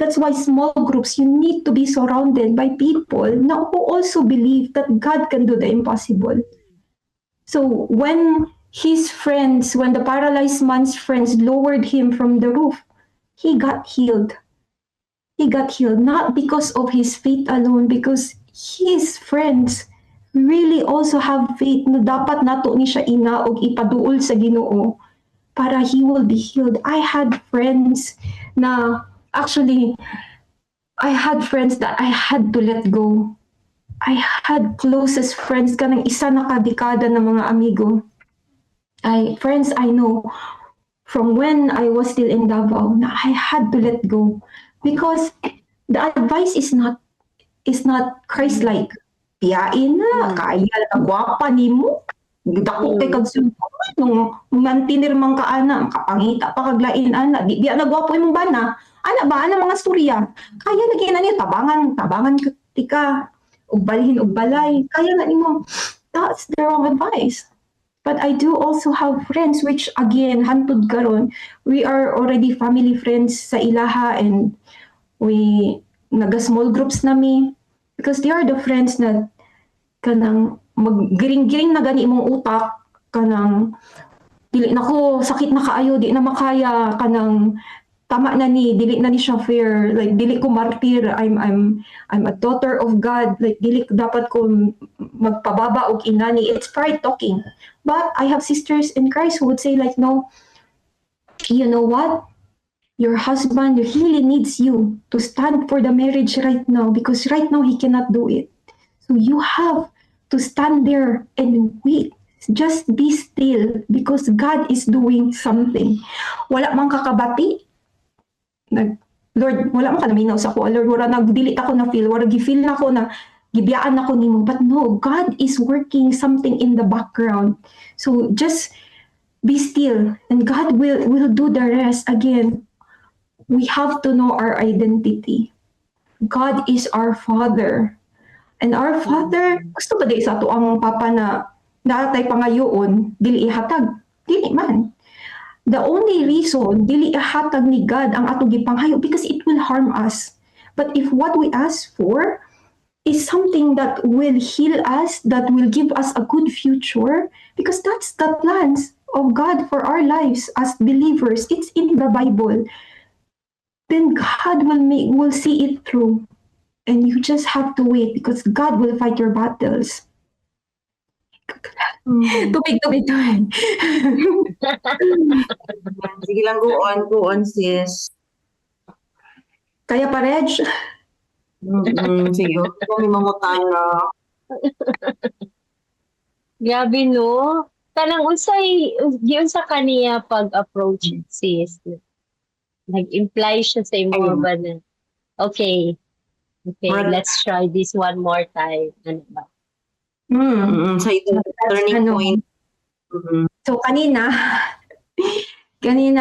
S4: That's why small groups, you need to be surrounded by people na who also believe that God can do the impossible. So when his friends, when the paralyzed man's friends lowered him from the roof, he got healed. He got healed not because of his faith alone, because his friends really also have faith na dapat nato ni siya ina og ipaduol sa Ginoo para he will be healed. I had friends na, actually, I had friends that I had to let go. I had closest friends kanang isa na ka dekada na mga amigo. I friends I know from when I was still in Davao na I had to let go because the advice is not Christ-like. Piyain na, kaya na, gwapa nimo. Dako kay kag nung mantinir man ka ana, makapangita pa kag lain ana, di biya na gwapo imong bana. Ana ba ana mga storya? Kaya lagi na niyo tabangan, tabangan ka tika ug balhin og balay. Kaya na nimo. That's the wrong advice. But I do also have friends which, again, hantod karon, we are already family friends sa ilaha and we naga small groups na mi because they are the friends na kanang maggiring-giring na gani imong utak, kanang dili na ko, sakit na kaayo, di na makaya, kanang tama na ni, dili na ni siya fair, like dili ko martir, I'm a daughter of God, like dili dapat ko magpababa og inani. It's pride talking. But I have sisters in Christ who would say like, "No, you know what? Your husband really needs you to stand for the marriage right now because right now he cannot do it. So you have to stand there and wait. Just be still because God is doing something." Wala man kakabati. Nag, "Lord, wala man ka naminaw sa ako. Lord, wala nagdili ako na feel. Wala gi-feel na ako na gibiyaan ako nimo." But no, God is working something in the background. So just be still and God will do the rest. Again, we have to know our identity. God is our Father. And our Father, gusto ba di sa ato ang Papa na naa tay pangayoon, dili ihatag? Dili man. The only reason dili ihatag ni God ang atong gipanghayo because it will harm us. But if what we ask for is something that will heal us, that will give us a good future, because that's the plans of God for our lives as believers. It's in the Bible. Then God will see it through. And you just have to wait because God will fight your battles. Tubig, tubig, tubig.
S1: Sige lang, go on, sis.
S4: Kaya pa, Reg?
S1: Sige, huwag kang mangutana.
S2: Grabe, no? Kanang unsay giunsa kaniya pag-approach, sis? Nag-imply siya sa imo
S1: Ayun.
S2: Ba na okay, let's try this one more time"? Ano ba?
S1: Sa ito,
S4: That's
S1: turning
S4: ano.
S1: Point.
S4: So kanina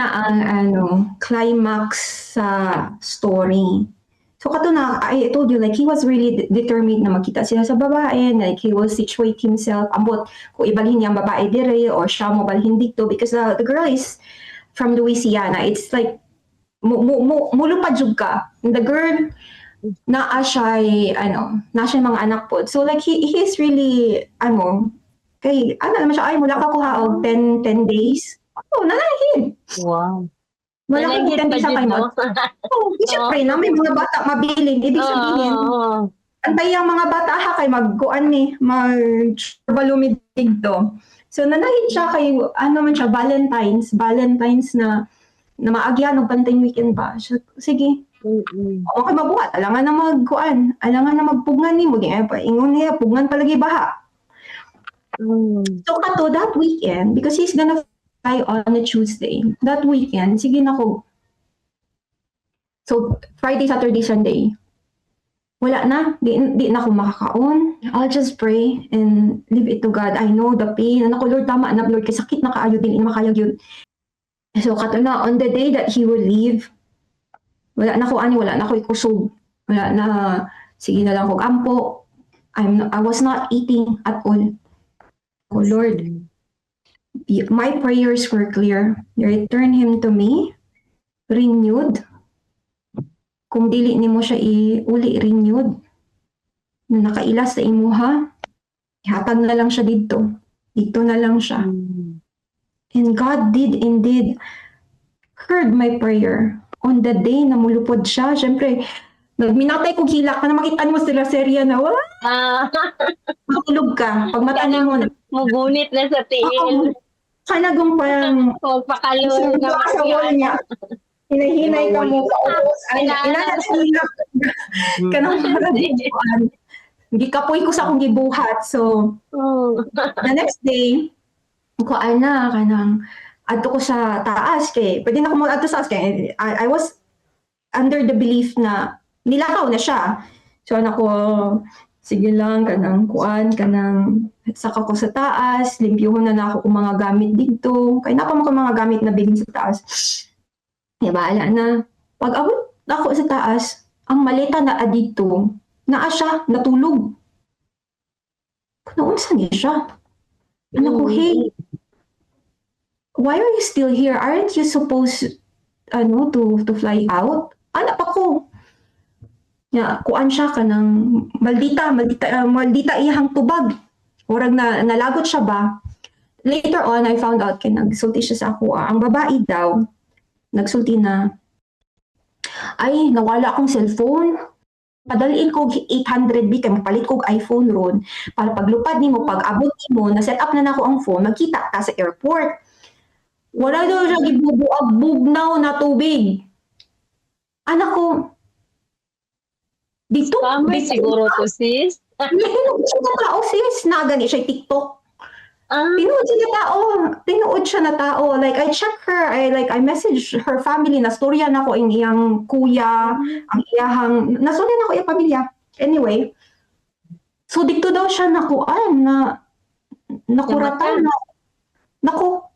S4: ang ano, climax sa story. So kato na, I told you, like he was really determined na magkita sila sa babae, like he will situate himself, ambot kung ibalhin niya ang babae dire or siya mo balhin dito because the girl is from Louisiana. It's like mo mulupad jud ka. And the girl, naa siya ano, naa siya mga anak po. So like he's really ano, kay ano naman siya, ay mula ka kuha og 10 10 days. Oh, nanahid. Wala ko
S2: Nanahid
S4: 10
S2: pa
S4: days sa
S2: jud,
S4: kay
S2: no?
S4: mo. Oh, di syempre na may mga bata mabilin. Ibig sabihin,
S2: Oo.
S4: Antay ang mga bata ha, kay magkuan ni, mag mi didto. So nanahid siya kay ano man siya, Valentine's na na maagyan og Valentine weekend ba. So, sige, okay mabuhat, alangan na magkuan, alangan na magpugngan nimo, di ay pa ingon niya pugnan palagi baha. So kato that weekend, because he's gonna fly on a Tuesday, that weekend, sige na ko. So Friday, Saturday, Sunday, wala na, di na ako makakaon. I'll just pray and leave it to God. I know the pain. Ano ko, Lord, tama na, Lord, kay sakit na kaayo, dili na makaya gyud. So kato na, on the day that he will leave, wala na ko ani, wala na ko ikusog. Wala na, sige na lang kog ampo. I was not eating at all. Oh Lord, my prayers were clear. You return him to me, renewed. Kung dili nimo siya iuli renewed, na nakaila sa imuha, ihatag na lang siya didto. Didto na lang siya. And God did indeed heard my prayer. On the day na mulupod siya, syempre, nagminatay kog hilak na makita mo sila serya na wala, matulog ka. Pag mata nimo na,
S2: Mugunit na sa tiil.
S4: Oo. Kanagong parang
S2: Magpakalol na.
S4: Sa wall niya. Hinahinay ka mo kaubos. Ay, inana sa hilak. Kanang parang gikapoy ko sa akong gibuhat. So, the next day, ko ana kanang adto ko sa taas kay pwede na ako mag-adto sa taas kay I was under the belief na nilakaw na siya. So ana ko, sige lang, kanang kuan, kanang saka ko sa taas, limpyuhon na nako kung mga gamit didto. Kay naa pa man ko mga gamit na bilin sa taas. Di ba, ala na. Pag abot ako sa taas, ang maleta na didto, naa siya, natulog. Kuno unsa ni siya? Ano ko, "Hey, why are you still here? Aren't you supposed ano to fly out?" Ana pa ko. Ya, kuan siya kanang maldita, maldita, maldita iyang tubag. Murag na nalagot siya ba? Later on, I found out kay nagsulti siya sa ako. Ang babae daw, nagsulti na, "Ay, nawala akong cellphone. Padalin ko 800 B kay mapalit kog iPhone ron para paglupad nimo, pag abot nimo, na set up na nako ang phone, magkita ta sa airport." Wala daw siya gibubuag, bugnaw na tubig. Anak ko, didto,
S2: Scammer
S4: didto,
S2: siguro to, sis.
S4: Tinuod siya na tao, sis. Na gani siya TikTok. Tinuod siya na tao. Tinuod siya na tao. Like, I check her. I like, I message her family. Nastorya na ko ang iyang kuya, ang iyahang, nastorya na ko iyang pamilya. Anyway, so didto daw siya nakuan na nakuratan na nako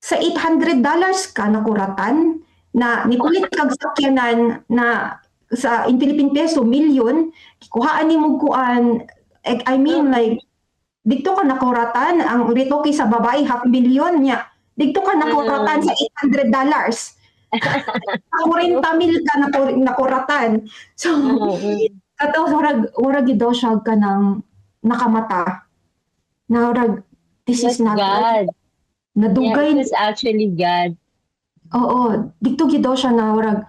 S4: sa $800 ka nakuratan na nipulit kag sakyanan na sa in Philippine peso million kuhaan nimo kuan eh, I mean, like, didto ka nakuratan, ang retoke sa babae half million niya, didto ka nakuratan sa $800, sa 40 mil ka nakuratan. So kato murag gyud daw siya kanang nakamata na murag this is
S2: That's
S4: not
S2: God.
S4: Nadugay.
S2: Yeah, it was actually God.
S4: Oo, didto gyud daw siya na murag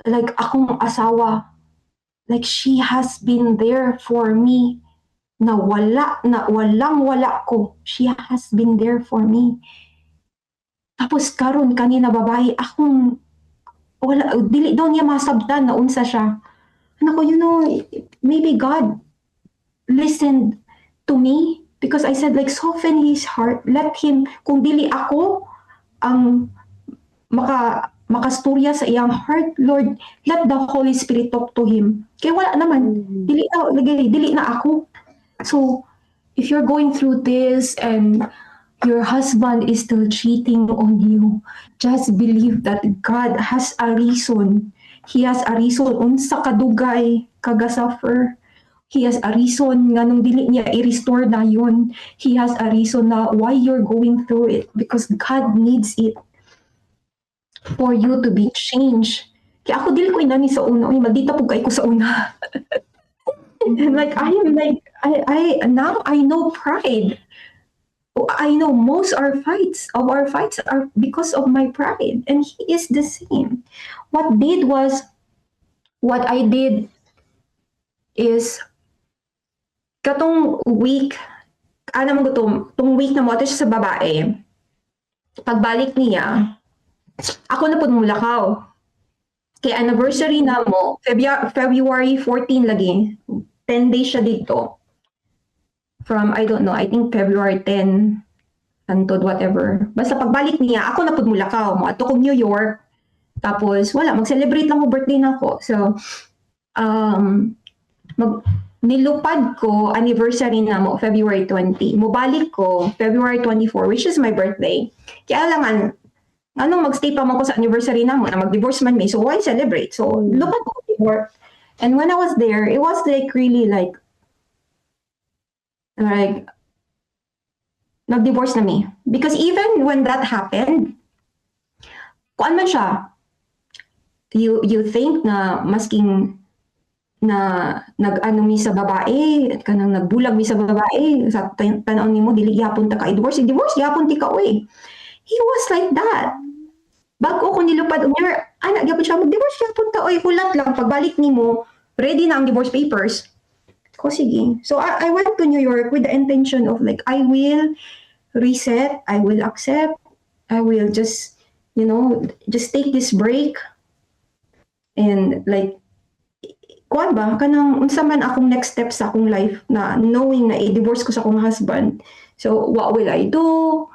S4: like akong asawa, like she has been there for me na wala na walang wala ko, she has been there for me. Tapos karon kanina babae akong wala, dili daw niya masabtan na unsa siya. Ano ko, maybe God listened to me because I said, like, soften his heart, let him, kung dili ako ang makasturya sa iyang heart, Lord, let the Holy Spirit talk to him. Kaya wala naman, dili na lagi, dili na ako. So if you're going through this and your husband is still cheating on you, just believe that God has a reason. He has a reason unsa kadugay kaga-suffer. He has a reason nganong dili niya i-restore na yun. He has a reason na why you're going through it, because God needs it for you to be changed. Kaya ako dili ko inani sa una, uy, maldita pud kay ko sa una. And like I am like I now I know pride. I know most our fights of our fights are because of my pride, and he is the same. What did was what I did. is katong week, ano mo to, tong week na mo siya sa babae. Pagbalik niya, ako na pud mulakaw. Kay anniversary na mo, February 14 lagi. 10 days siya dito. From, I don't know, I think February 10, hantod, whatever. Basta pagbalik niya, ako na pud mulakaw. Mo ato kog New York. Tapos, wala, mag-celebrate lang ko birthday na ako. So, nilupad ko anniversary na mo, February 20. Mubalik ko, February 24, which is my birthday. Kaya alangan, anong magstay pa mo ko sa anniversary na mo, na mag-divorce man mi, so why celebrate? So, lupad ko New York. And when I was there, it was like really like, nag-divorce na mi. Because even when that happened, kuan man siya, you think na masking na nag-ano mi sa babae, kanang nagbulag mi sa babae, sa tan-aw nimo dili gyapon ta ka i-divorce, i-divorce gyapon ti ka oy. He was like that. Bago ko nilupad og New York, ana gyapon siya, mag-divorce gyapon ta oy, hulat lang pagbalik nimo, ready na ang divorce papers. Ko sige. So I went to New York with the intention of like, I will reset, I will accept, I will just take this break and like kuan ba, kanang unsa man akong next step sa akong life na knowing na i-divorce ko sa akong husband. So what will I do?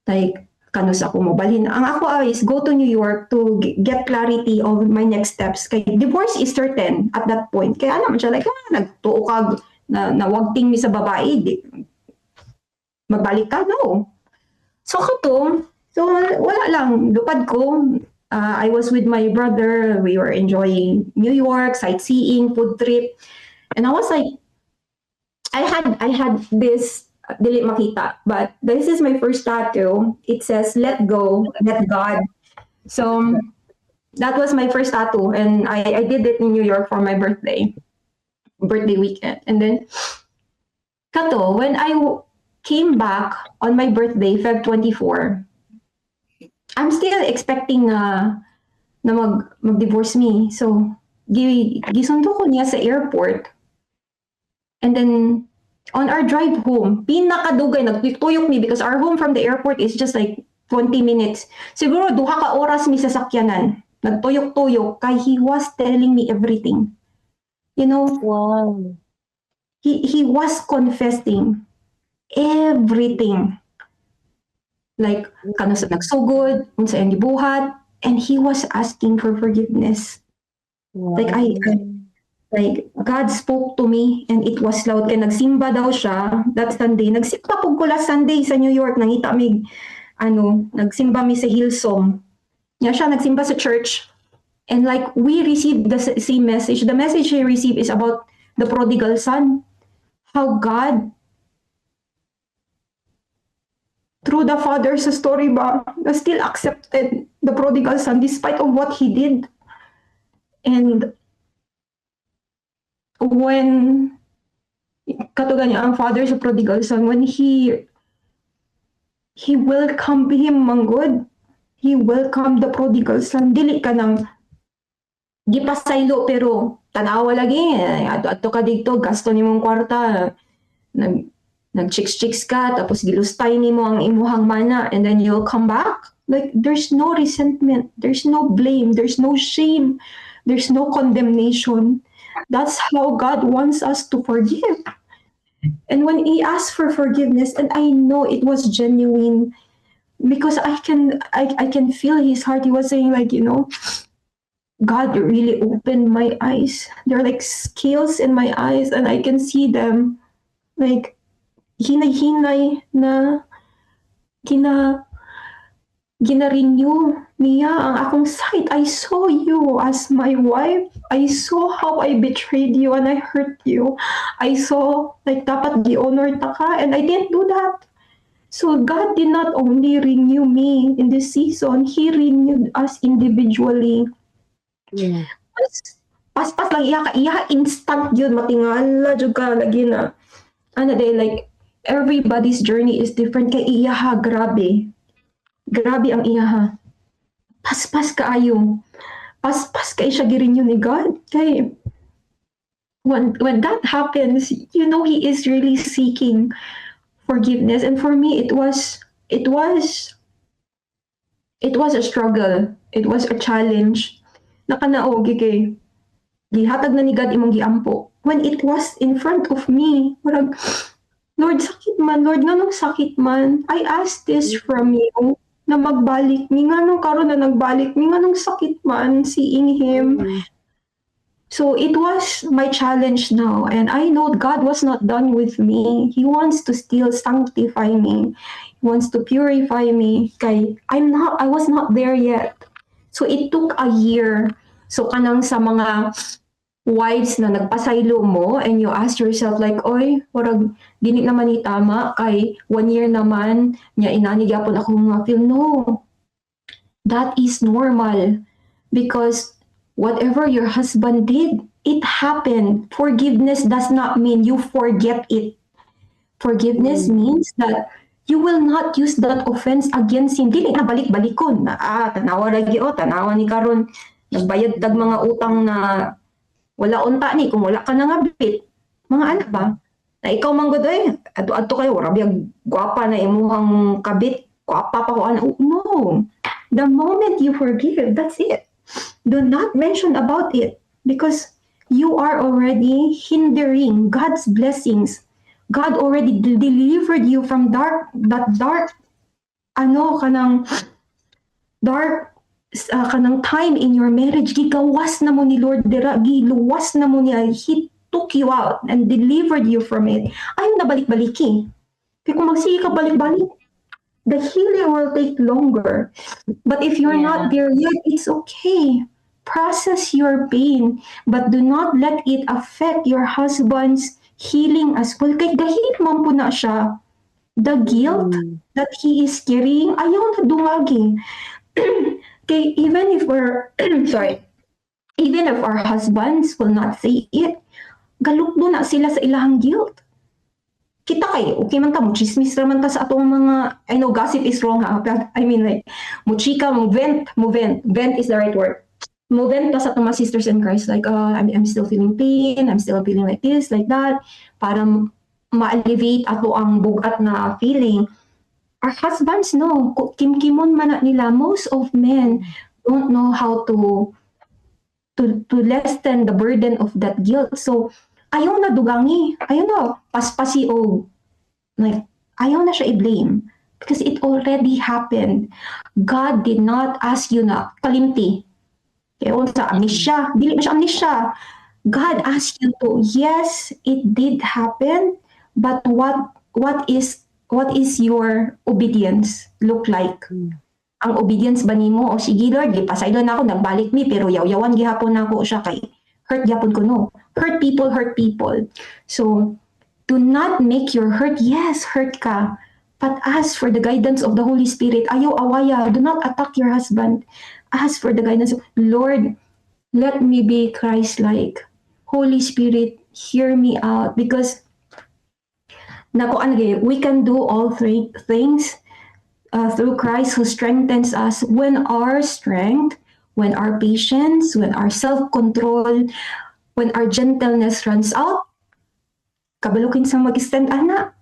S4: Like, kanus ako mobalhin? Ang ako is go to New York to get clarity of my next steps kay divorce is certain at that point. Kaya alam siya, like, ah, nagtuo kag na nawagting mi sa babae, di, magbalik ka, no. So kato, so wala lang, lupad ko. I was with my brother. We were enjoying New York, sightseeing, food trip. And I was like, I had this, dili makita, but this is my first tattoo. It says, "Let go, let God." So that was my first tattoo. And I did it in New York for my birthday weekend. And then, kato, when I came back on my birthday, Feb 24, I'm still expecting na mag-divorce me. So, gisundo ko niya sa airport. And then, on our drive home, pinakadugay, nagtuyok mi because our home from the airport is just like 20 minutes. Siguro, duha ka oras mi sa sakyanan. Nagtuyok-tuyok, kay he was telling me everything. He was confessing everything. Like, kanus sa nagsugod, unsa iyang gibuhat, and he was asking for forgiveness. Like, like, God spoke to me and it was loud. Kaya nagsimba daw siya that Sunday. Nagsimba pud ko last Sunday sa New York. Nangita mi, ano, nagsimba mi sa Hillsong. Nya siya, nagsimba sa church. And like, we received the same message. The message he received is about the prodigal son. How God, through the father's story ba, na still accepted the prodigal son despite of what he did. And when kato gani ang father sa prodigal son, when he welcomed him manggod, he welcomed the prodigal son, dili ka nang gipasaylo, pero tanawa lagi, adto adto ka didto, gasto nimong kwarta, nag chicks chicks ka, tapos gilustay nimo ang imuhang mana, and then you'll come back. Like, there's no resentment, there's no blame, there's no shame, there's no condemnation. That's how God wants us to forgive. And when he asked for forgiveness, and I know it was genuine because I can feel his heart. He was saying like, "God really opened my eyes. There are like scales in my eyes and I can see them." Like, hinay-hinay na gina-renew niya ang akong sight. "I saw you as my wife. I saw how I betrayed you and I hurt you. I saw like dapat gi-honor ta ka and I didn't do that." So God did not only renew me in this season, He renewed us individually. Paspas lang iya ka iya, instant yun, matingala jud ka lagi na ano day, like everybody's journey is different, kay iya ha, grabe. Grabe ang iya ha. Paspas kaayo. Paspas kay siya gi-renew ni God. Kay When that happens, you know he is really seeking forgiveness. And for me, it was a struggle. It was a challenge. Nakanaog kay gihatag na ni God imong giampo. When it was in front of me, murag, "Lord, sakit man. Lord, nganong sakit man? I asked this from you na magbalik mi. Nganong karon na nagbalik mi? Nganong sakit man seeing him?" So it was my challenge now. And I know God was not done with me. He wants to still sanctify me. He wants to purify me. Kay I was not there yet. So it took a year. So kanang sa mga wives na nagpasaylo mo and you ask yourself like, "Oy, warag, dili naman ni tama kay one year naman, nya inani gyapon ako mga feel." No. That is normal because whatever your husband did, it happened. Forgiveness does not mean you forget it. Forgiveness means that you will not use that offense against him. Dili na balik-balikon. Na, ah, tanawa lagi o, tanawa ni karon. Nagbayad tag mga utang na wala unta ni kung wala ka na nga bit. Mga anak ba? Na ikaw man gud ay, adto-adto kayo, wala biyag gwapa na imuhang kabit, gwapa pa ko ana. No. The moment you forgive, that's it. Do not mention about it because you are already hindering God's blessings. God already delivered you from dark that dark ano kanang dark kanang time in your marriage. Gigawas na mo ni Lord dira, giluwas na mo niya. He took you out and delivered you from it. Ayaw na balik-baliki kaya kung magsige ka balik-balik, the healing will take longer. But if you're not there yet, it's okay. Process your pain, but do not let it affect your husband's healing as well. Kay gahil man pud na siya. The guilt that he is carrying, ayaw na dungagi. Kay even if we're, sorry, even if our husbands will not say it, galukdo na sila sa ilahang guilt. Kita kay, okay man ta, mo chismis ra man ta sa atong mga, I know gossip is wrong ha, but I mean like, mo chika, mo vent, mo vent, vent is the right word. Mo vent ta sa atong mga sisters in Christ, like, I'm still feeling pain, I'm still feeling like this, like that, para ma-alleviate ato ang bugat na feeling. Our husbands, no, kimkimon man na nila. Most of men don't know how to lessen the burden of that guilt. So, ayaw na dugangi. Ayaw na paspasi o like, ayaw na siya i-blame because it already happened. God did not ask you na kalimti. Kaya unsa amnesia, dili ba siya amnesia? God asked you to, yes, it did happen, but what is your obedience look like? Ang obedience ba nimo o sige Lord, gipasaylo na ako, nagbalik mi pero yaw-yawan gihapon nako siya kay hurt gyapon ko. No. Hurt people hurt people. So do not make your hurt, yes, hurt ka, but ask for the guidance of the Holy Spirit. Ayaw awaya, do not attack your husband. Ask for the guidance of Lord, let me be Christ-like. Holy Spirit, hear me out because nako ano gyud, we can do all three things through Christ who strengthens us. When our strength, when our patience, when our self-control, when our gentleness runs out, kabalo kinsa mag-stand ana.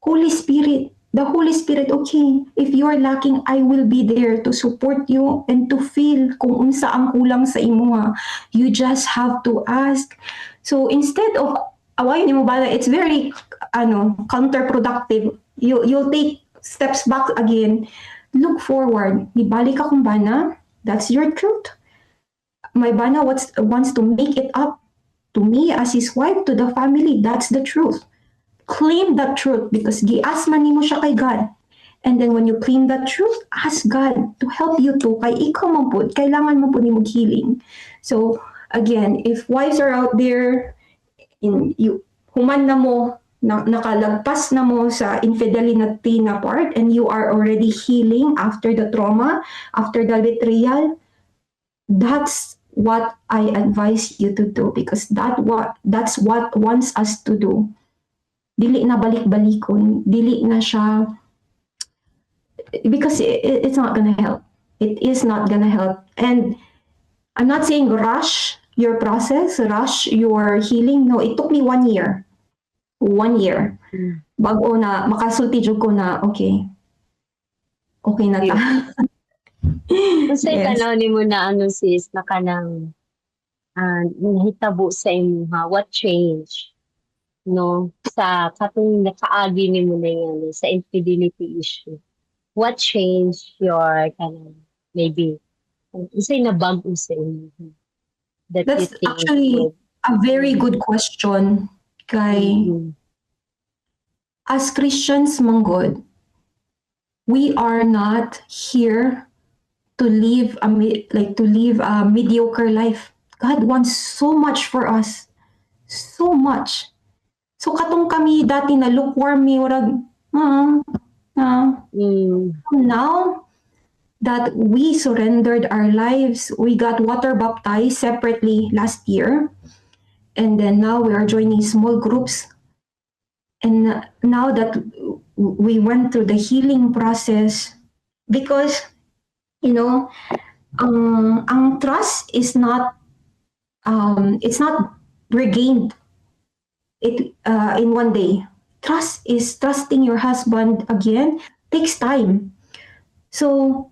S4: Holy Spirit, the Holy Spirit, okay, if you are lacking, I will be there to support you and to feel kung unsa ang kulang sa imuha. You just have to ask. So instead of awayon nimo bana, it's very ano counterproductive. You'll take steps back again. Look forward. Nibalik akong bana. That's your truth. My bana wants to make it up to me as his wife, to the family. That's the truth. Claim that truth because gi-ask man nimo siya kay God. And then when you claim that truth, ask God to help you to kay ikaw man pud, kailangan mo pud nimo healing. So again, if wives are out there in you human na mo na, nakalagpas na mo sa infidelity na part and you are already healing after the trauma, after the betrayal, that's what I advise you to do because that's what wants us to do. Dili na balik-balikon, dili na siya because it's not gonna help. It is not gonna help. And I'm not saying rush. your process, rush your healing. No, it took me one year. One year. Bago na makasulti jud ko na okay. Okay na ta.
S2: Unsay
S4: Yes.
S2: tanaw nimo na ano, sis, na kanang nahitabo sa imuha, what change, no, sa katong nakaagi nimo na yan sa infidelity issue? What changed your kanang maybe unsay nabag-o sa imuha that you
S4: That's
S2: think
S4: actually
S2: would
S4: a very good question kay as Christians manggod, we are not here to live a like to live a mediocre life. God wants so much for us. So much. So katong kami dati na lukewarm mi, murag ah. Now that we surrendered our lives, we got water baptized separately last year. And then now we are joining small groups. And now that we went through the healing process, because, ang trust is not, it's not regained it in one day. Trust is trusting your husband again takes time. So,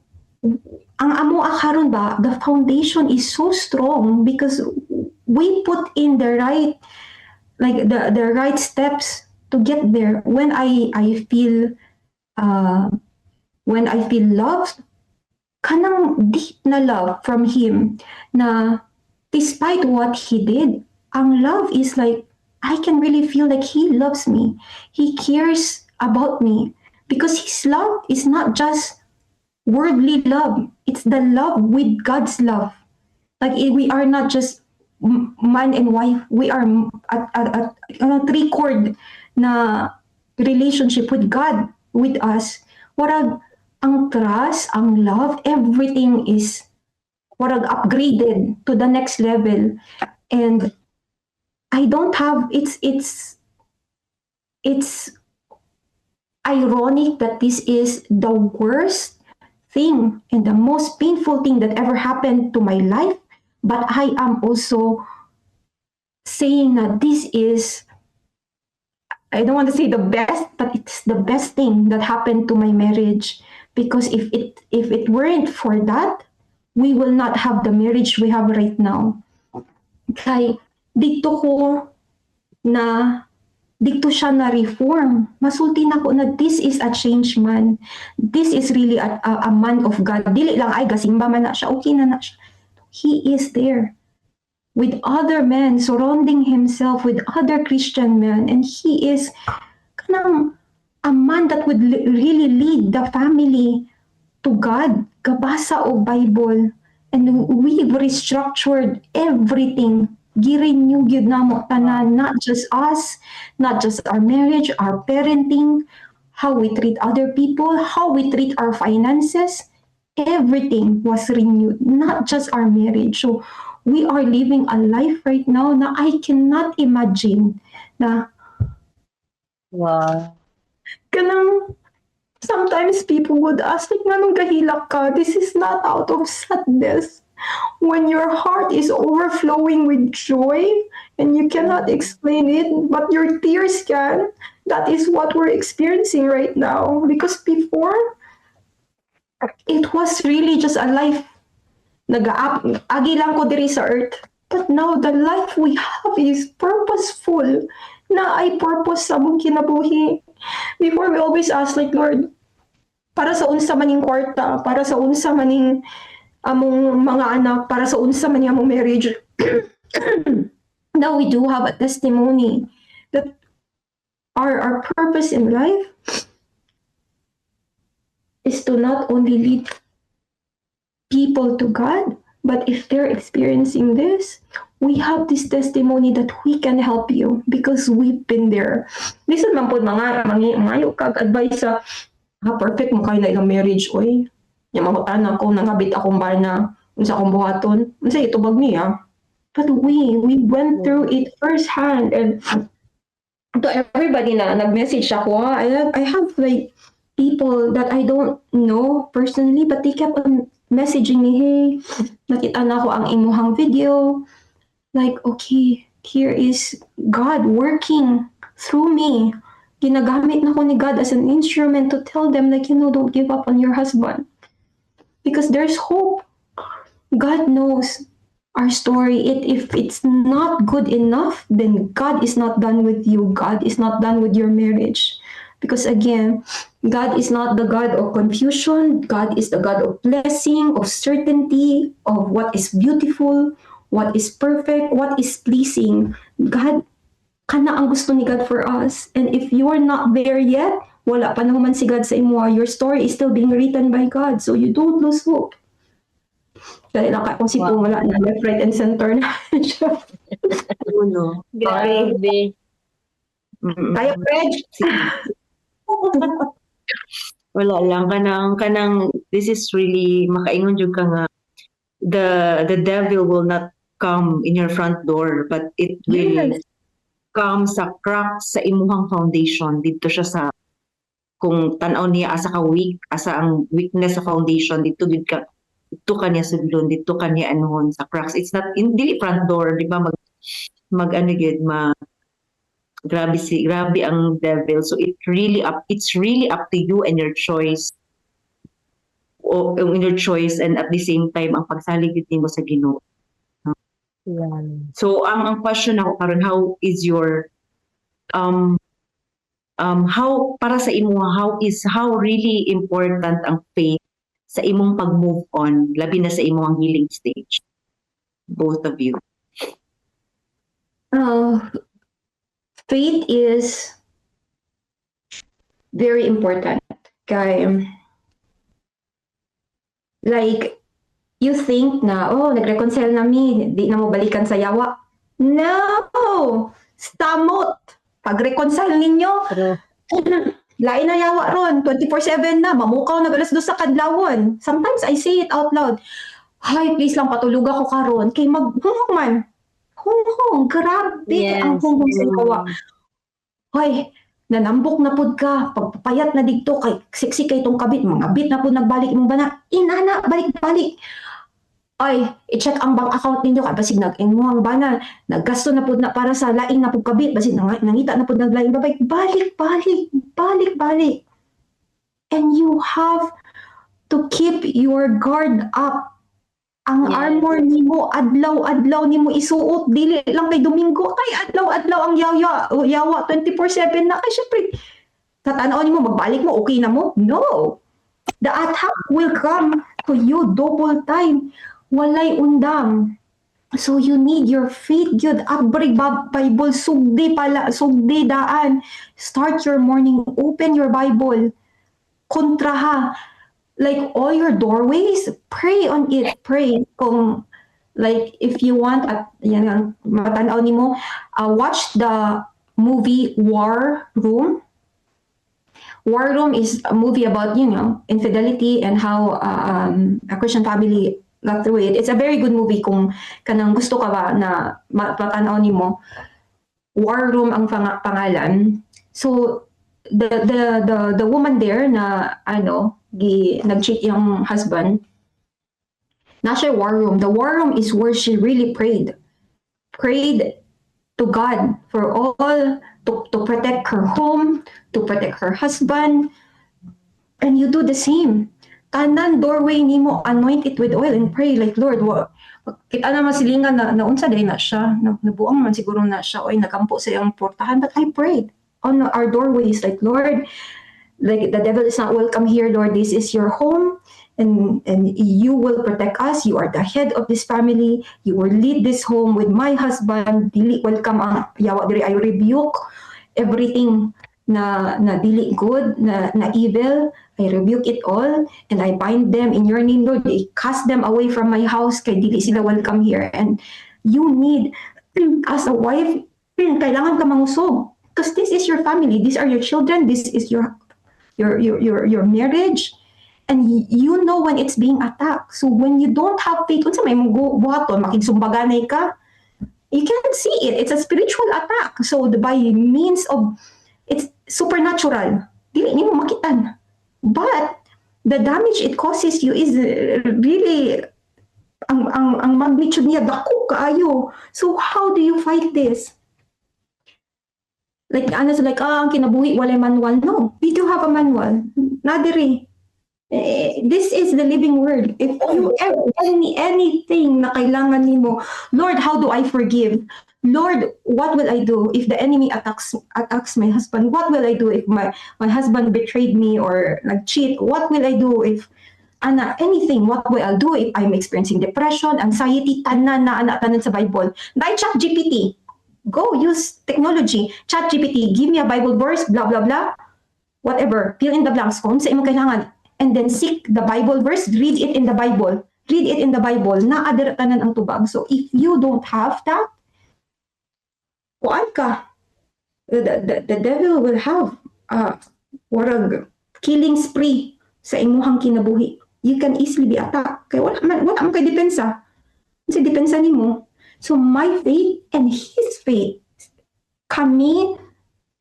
S4: ang amo karon ba, the foundation is so strong because we put in the right like the right steps to get there. When I feel loved, kanang deep na love from him na despite what he did, ang love is like I can really feel like he loves me. He cares about me because his love is not just worldly love. It's the love with God's love. Like we are not just man and wife. We are at ano, three chord na relationship with God with us. Warag ang trust, ang love, everything is warag upgraded to the next level. And I don't have it's ironic that this is the worst thing and the most painful thing that ever happened to my life, but I am also saying that this is, I don't want to say the best, but it's the best thing that happened to my marriage, because if it weren't for that, we will not have the marriage we have right now. Kay didto ko na didto siya na reform. Masulti na ko na this is a changed man. This is really a man of God. Dili lang ay gasimba man na siya, okay na na siya. He is there with other men, surrounding himself with other Christian men, and he is kanang a man that would really lead the family to God, gabasa og Bible. And we've restructured everything. Gi-renew gyud namo tanan, not just us, not just our marriage, our parenting, how we treat other people, how we treat our finances. Everything was renewed, not just our marriage. So we are living a life right now na I cannot imagine na kanang sometimes people would ask like, "Nganong gahilak ka?" This is not out of sadness. When your heart is overflowing with joy and you cannot explain it, but your tears can, that is what we're experiencing right now. Because before, it was really just a life. Nag-agi lang ko diri sa earth. But now, the life we have is purposeful. Naay purpose sa among kinabuhi. Before, we always ask like, "Lord, para sa unsa man yung kwarta, para sa unsa man yung among mga anak, para sa unsa man yung among marriage?" Now we do have a testimony that our purpose in life is to not only lead people to God, but if they're experiencing this, we have this testimony that we can help you because we've been there. Listen man pod mga mangayo kag advice sa "Ah, perfect man kaayo na ilang marriage, oy." Nya mangutana ko, "Nangabit akong bana, unsa akong buhaton?" Unsa itubag niya? But we went through it firsthand. And to everybody na nag-message ako, ah, I have like people that I don't know personally, but they kept on messaging me, "Hey, nakita nako ang imuhang video." Like, okay, here is God working through me. Ginagamit nako ni God as an instrument to tell them, like, don't give up on your husband. Because there's hope. God knows our story. If it's not good enough, then God is not done with you. God is not done with your marriage. Because again, God is not the God of confusion. God is the God of blessing, of certainty, of what is beautiful, what is perfect, what is pleasing. God, kana ang gusto ni God for us. And if you are not there yet, wala pa naman si God sa imo, your story is still being written by God. So you don't lose hope. Dahil lang kung si wala na left, right, and center na siya.
S1: Ano?
S2: Grabe.
S4: Kaya, Reg?
S1: Wala lang, kanang this is really makaingon jud ka nga the devil will not come in your front door, but it will come sa crack sa imuhang foundation. Didto siya sa kung tan-aw niya asa ka weak, asa ang weakness sa foundation, didto gid ka, didto ka niya sudlon, didto ka niya anuhon sa cracks. It's not in dili front door, di ba? Mag ano gid, ma grabe si grabe ang devil. So it's really up to you and your choice o in your choice and at the same time ang pagsalig gid nimo sa Ginoo. So ang question ako karon, how is your how para sa imo, how really important ang faith sa imong pag-move on, labi na sa imong healing stage, both of you?
S4: Faith is very important. Kay, like, you think na, "Oh, nag-reconcile na mi, di na mo balikan sa yawa." No! Stamot! Pag-reconcile ninyo,
S2: True.
S4: Lain na yawa ron, 24/7 na, mamukaw na 2:00 sa kadlawon. Sometimes I say it out loud, "Hay, please lang, patulog ako karon." Kay mag-hunghong man. Hunghong, grabe ang hunghong sa yawa. Hoy, nanambok na pud ka, pagpapayat na didto, kay siksik kay tong kabit, mga bit na pud nagbalik imong bana, inana, balik-balik. Ay, i-check ang bank account ninyo, kay basig nag imo ang bana, naggasto na pud na para sa laing na pud kabit, basig nangita na pud naglaing babay, balik, balik, balik, balik. And you have to keep your guard up. Ang armor nimo adlaw-adlaw nimo isuot, dili lang kay Domingo, kay adlaw-adlaw ang yawa, yawa 24/7 na kay syempre tatan-aw nimo magbalik mo, okay na mo? No. The attack will come to you double time. Walay undang. So you need your faith gyud. Abri Bible, sugdi pala, sugdi daan. Start your morning, open your Bible. Kontraha. Like all your doorways, pray on it. Pray. Kung like if you want at yan ang matanaw nimo, watch the movie War Room. War Room is a movie about infidelity and how a Christian family got through it. It's a very good movie kung kanang gusto ka ba na matanaw nimo. War Room ang pangalan. So the woman there na ano gi nag-cheat yung husband na siya war room. The war room is where she really prayed. Prayed to God for all to protect her home, to protect her husband. And you do the same. Tanan doorway nimo, anoint it with oil and pray like, "Lord, wa kita naman silingan na naunsa diay na siya, na, nabuang man siguro na siya, oy, nagampo sa iyang portahan." But I prayed on our doorways like, "Lord, like the devil is not welcome here. Lord, this is your home and you will protect us. You are the head of this family. You will lead this home with my husband. Dili welcome ang yawa diri. I rebuke everything na dili good, na evil. I rebuke it all and I bind them in your name, Lord. I cast them away from my house kay dili sila welcome here." And you need, as a wife, kailangan ka mangusog because this is your family, these are your children, this is your marriage, and you know when it's being attacked. So when you don't have faith, unsa may imong buhaton? Makigsumbaganay ka? You can't see it. It's a spiritual attack. So by means of, it's supernatural, dili nimo makitan, but the damage it causes you is really Ang magnitude niya dako kaayo. So how do you fight this? Like ano, so like, ah, ang kinabuhi walay manual. No, we do have a manual. Naa diri. Eh, this is the living word. If you ever anything na kailangan nimo, "Lord, how do I forgive? Lord, what will I do if the enemy attacks my husband? What will I do if my husband betrayed me or like cheat? What will I do if ana anything? What will I do if I'm experiencing depression, anxiety?" Tanan na ana tanan sa Bible. Dai Chat GPT. Go use technology. "Chat GPT, give me a Bible verse, blah blah blah." Whatever. Fill in the blanks kung sa imong kailangan. And then seek the Bible verse, read it in the Bible. Read it in the Bible. Naa dira tanan ang tubag. So if you don't have that, kuan ka. The devil will have warag killing spree sa imuhang kinabuhi. You can easily be attacked. Kay wala man kay depensa. Kasi depensa nimo. So my faith and his faith, kami,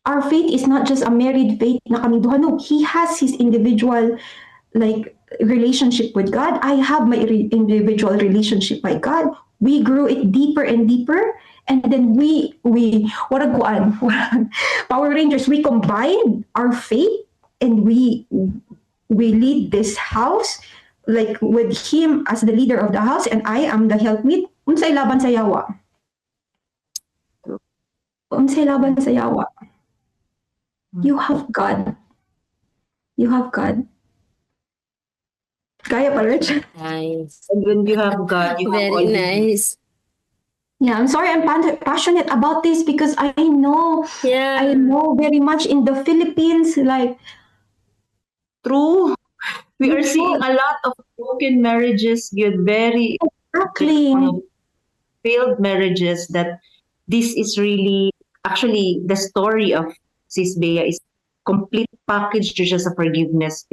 S4: our faith is not just a married faith na kami duha. No, he has his individual like relationship with God. I have my individual relationship by God. We grew it deeper and deeper. And then we, warag kuan, Power Rangers, we combine our faith and we lead this house like with him as the leader of the house and I am the helpmeet. Unsay laban sa yawa? Unsay laban sa yawa? You have God. You have God. Kaya pa, Rich?
S2: Nice.
S1: And when you have God, you have
S2: Very
S1: all the
S2: nice.
S4: Yeah, I'm sorry I'm passionate about this because I know I know very much in the Philippines, like
S1: True. We are seeing a lot of broken marriages, good, very failed marriages, that this is really, actually, the story of Sis Bea is complete package jud siya sa forgiveness,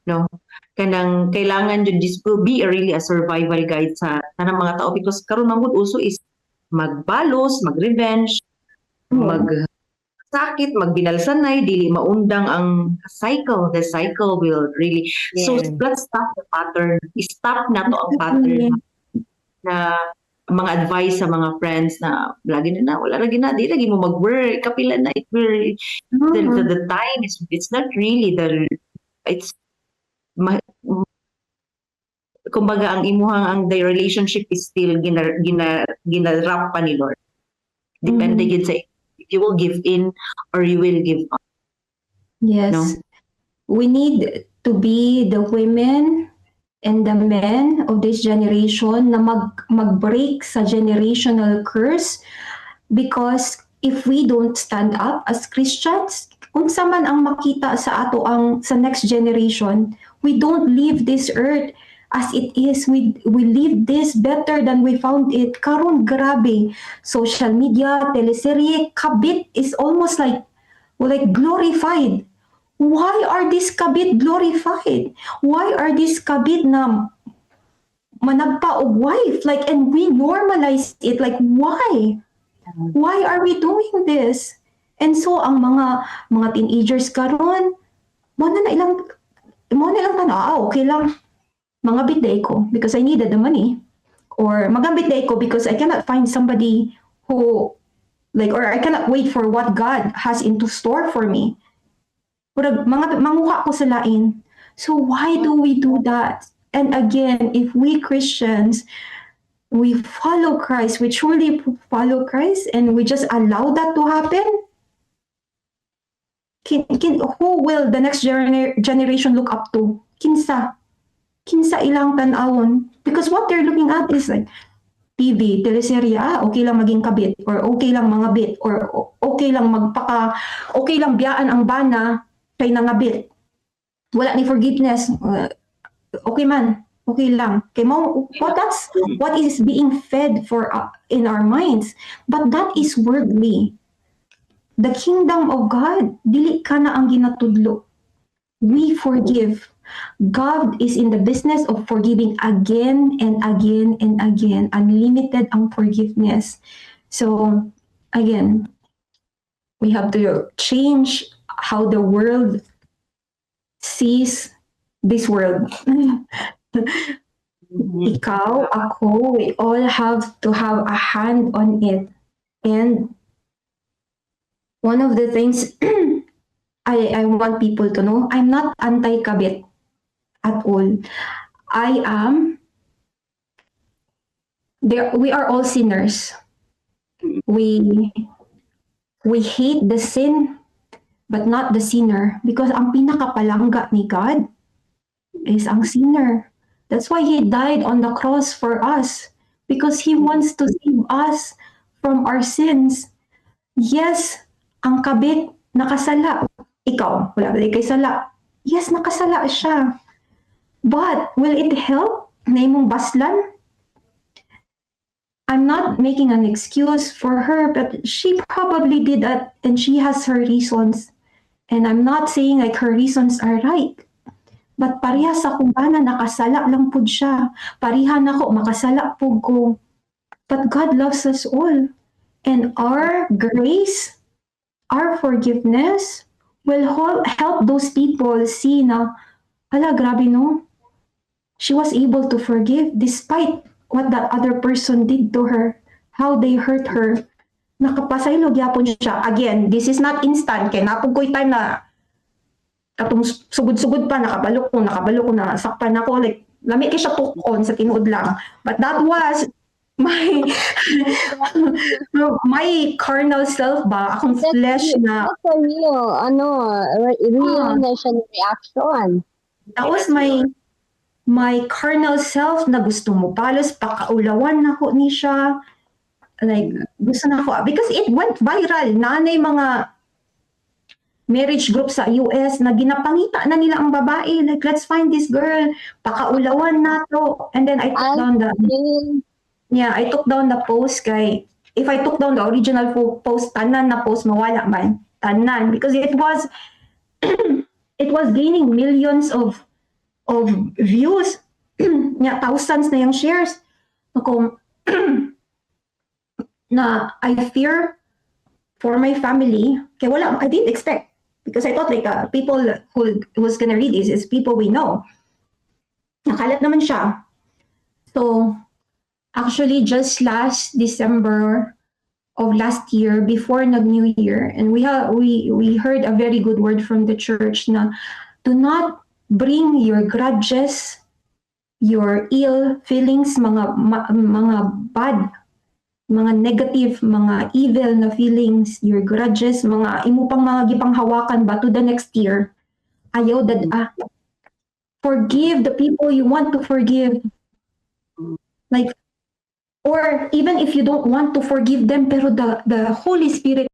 S1: no? Kanang kailangan jud, this will be a really a survival guide sa tanang mga tao because karon man gud uso is magbalos, mag-revenge, mag sakit, magbinalsanay, dili maundang ang cycle. The cycle will really, so let's stop the pattern. Stop na to ang pattern na mga advice sa mga friends na lagi na na, wala lagi na, di lagi mo mag-work, kapila na, it will, the time is, it's not really the, it's, ma, kumbaga ang imuhang, ang the relationship is still gina wrap pa ni Lord. Depende yun sa if you will give in or you will give up.
S4: Yes.
S1: No?
S4: We need to be the women and the men of this generation na mag-break sa generational curse because if we don't stand up as Christians, unsa man ang makita sa ato ang sa next generation? We don't leave this earth as it is. We leave this better than we found it. Karon grabe, social media, teleserye, kabit is almost like glorified. Why are these kabit glorified? Why are these kabit na managpa og wife? Like, and we normalize it. Like, why? Why are we doing this? And so, ang mga teenagers karon, mo na ilang tanaw, "Ah, okay lang. Mangabit diay ko because I needed the money." Or "Magambit diay ko because I cannot find somebody who, like, or I cannot wait for what God has into store for me. Murag, mga manguha ko sa lain." So why do we do that? And again, if we Christians, we follow Christ, we truly follow Christ, and we just allow that to happen, who will the next generation look up to? Kinsa? Kinsa ilang tan-awon? Because what they're looking at is like TV, teleserye, ah, okay lang maging kabit, or okay lang mangabit, or okay lang magpaka, okay lang biyaan ang bana kay nangabit. Wala ni forgiveness. Okay man, okay lang. Kay mo, what that's what is being fed for in our minds. But that is worldly. The kingdom of God, dili kana ang ginatudlo. We forgive. God is in the business of forgiving again and again and again. Unlimited ang forgiveness. So, again, we have to change how the world sees this world. Ikaw, ako, we all have to have a hand on it. And one of the things I want people to know, I'm not anti-kabit at all. I am there we are all sinners. We hate the sin but not the sinner, because ang pinakapalangga ni God is ang sinner. That's why He died on the cross for us, because He wants to save us from our sins. Yes, ang kabit nakasala. Ikaw, wala ba kay sala? Yes, nakasala siya. But will it help na imong baslan? I'm not making an excuse for her, but she probably did that and she has her reasons. And I'm not saying like her reasons are right. But pareha sa akong bana, nakasala lang pud siya. Pareha nako, makasala pud ko. But God loves us all. And our grace, our forgiveness, will help those people see na, "Hala, grabe no? She was able to forgive despite what that other person did to her, how they hurt her." Nakapasaylo gyapon siya. Again, this is not instant. Kay naa pud ko'y time na katong sugod-sugod pa, nakabalo ko na sakpan ako. Like, lami kay siya tuk-on sa tinuod lang. But that was my carnal self ba, akong
S2: That's
S4: flesh na
S2: That's a real, ano, real
S4: Ah.
S2: na siya na reaction.
S4: That was my carnal self na gusto mo palos pakaulawan nako ni siya, like gusto na ako because it went viral naa nay mga marriage group sa US na ginapangita na nila ang babae, like, "Let's find this girl, pakaulawan nato." And then I took
S2: Ay.
S4: Down the Yeah, I took down the post kay if I took down the original post, tanan na post mawala man tanan, because it was gaining millions of views nya, thousands na yung shares ako na I fear for my family kay wala, I didn't expect, because I thought like people who who's gonna read this is people we know. Nakalat naman siya. So actually, just last December of last year, before nag New Year, and we have we heard a very good word from the church na do not bring your grudges, your ill feelings, mga bad, mga negative, mga evil na feelings, your grudges, mga imo pang mga gipanghawakan ba to the next year. Ayaw dad-a. Forgive the people you want to forgive. Like, or even if you don't want to forgive them, pero the Holy Spirit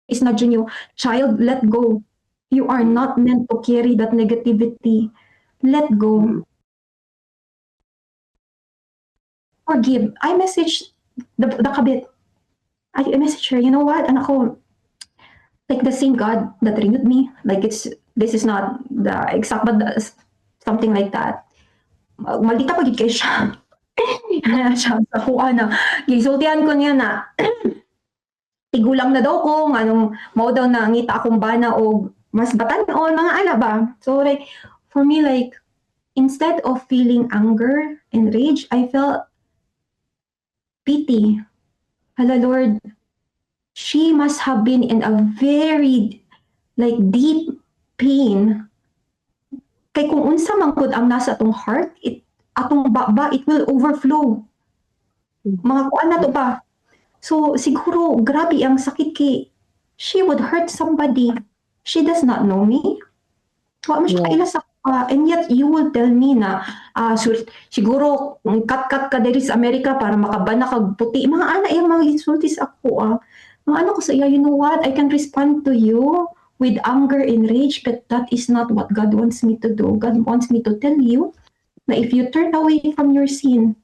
S4: is nudging you, "Child, let go. You are not meant to carry that negativity. Let go. Forgive." I messaged the kabit. I messaged her, "You know what, anak ko, like the same God that renewed me," like it's, this is not the exact, but something like that. Maldita pa gid kay siya. Siya sa kuha na. Gisultihan ko niya na tigulang na daw ko, anong mao daw na ngita akong bana og mas batan-on, mga ana ba. So like, for me, like, instead of feeling anger and rage, I felt pity. Hala Lord, she must have been in a very like deep pain. Kay kung unsa man gud ang nasa atong heart, it atong baba, it will overflow. Mga kuan na to ba? So siguro grabe ang sakit kay she would hurt somebody. She does not know me. Wa man siya kaila sa and yet you will tell me na siguro kat-kat ka diri sa Amerika para makabana kag puti. Mga ana yung mga insulti sa ako ah. Mga ano ko sa iya, "You know what? I can respond to you with anger and rage, but that is not what God wants me to do. God wants me to tell you na if you turn away from your sin,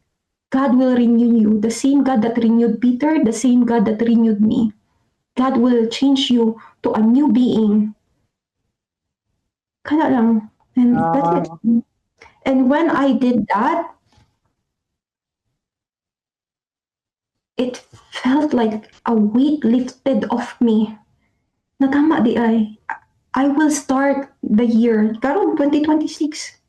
S4: God will renew you. The same God that renewed Peter, the same God that renewed me. God will change you to a new being." Kana lang. And that's it. And when I did that, it felt like a weight lifted off me. Na tama di ay. I will start the year, karon 2026.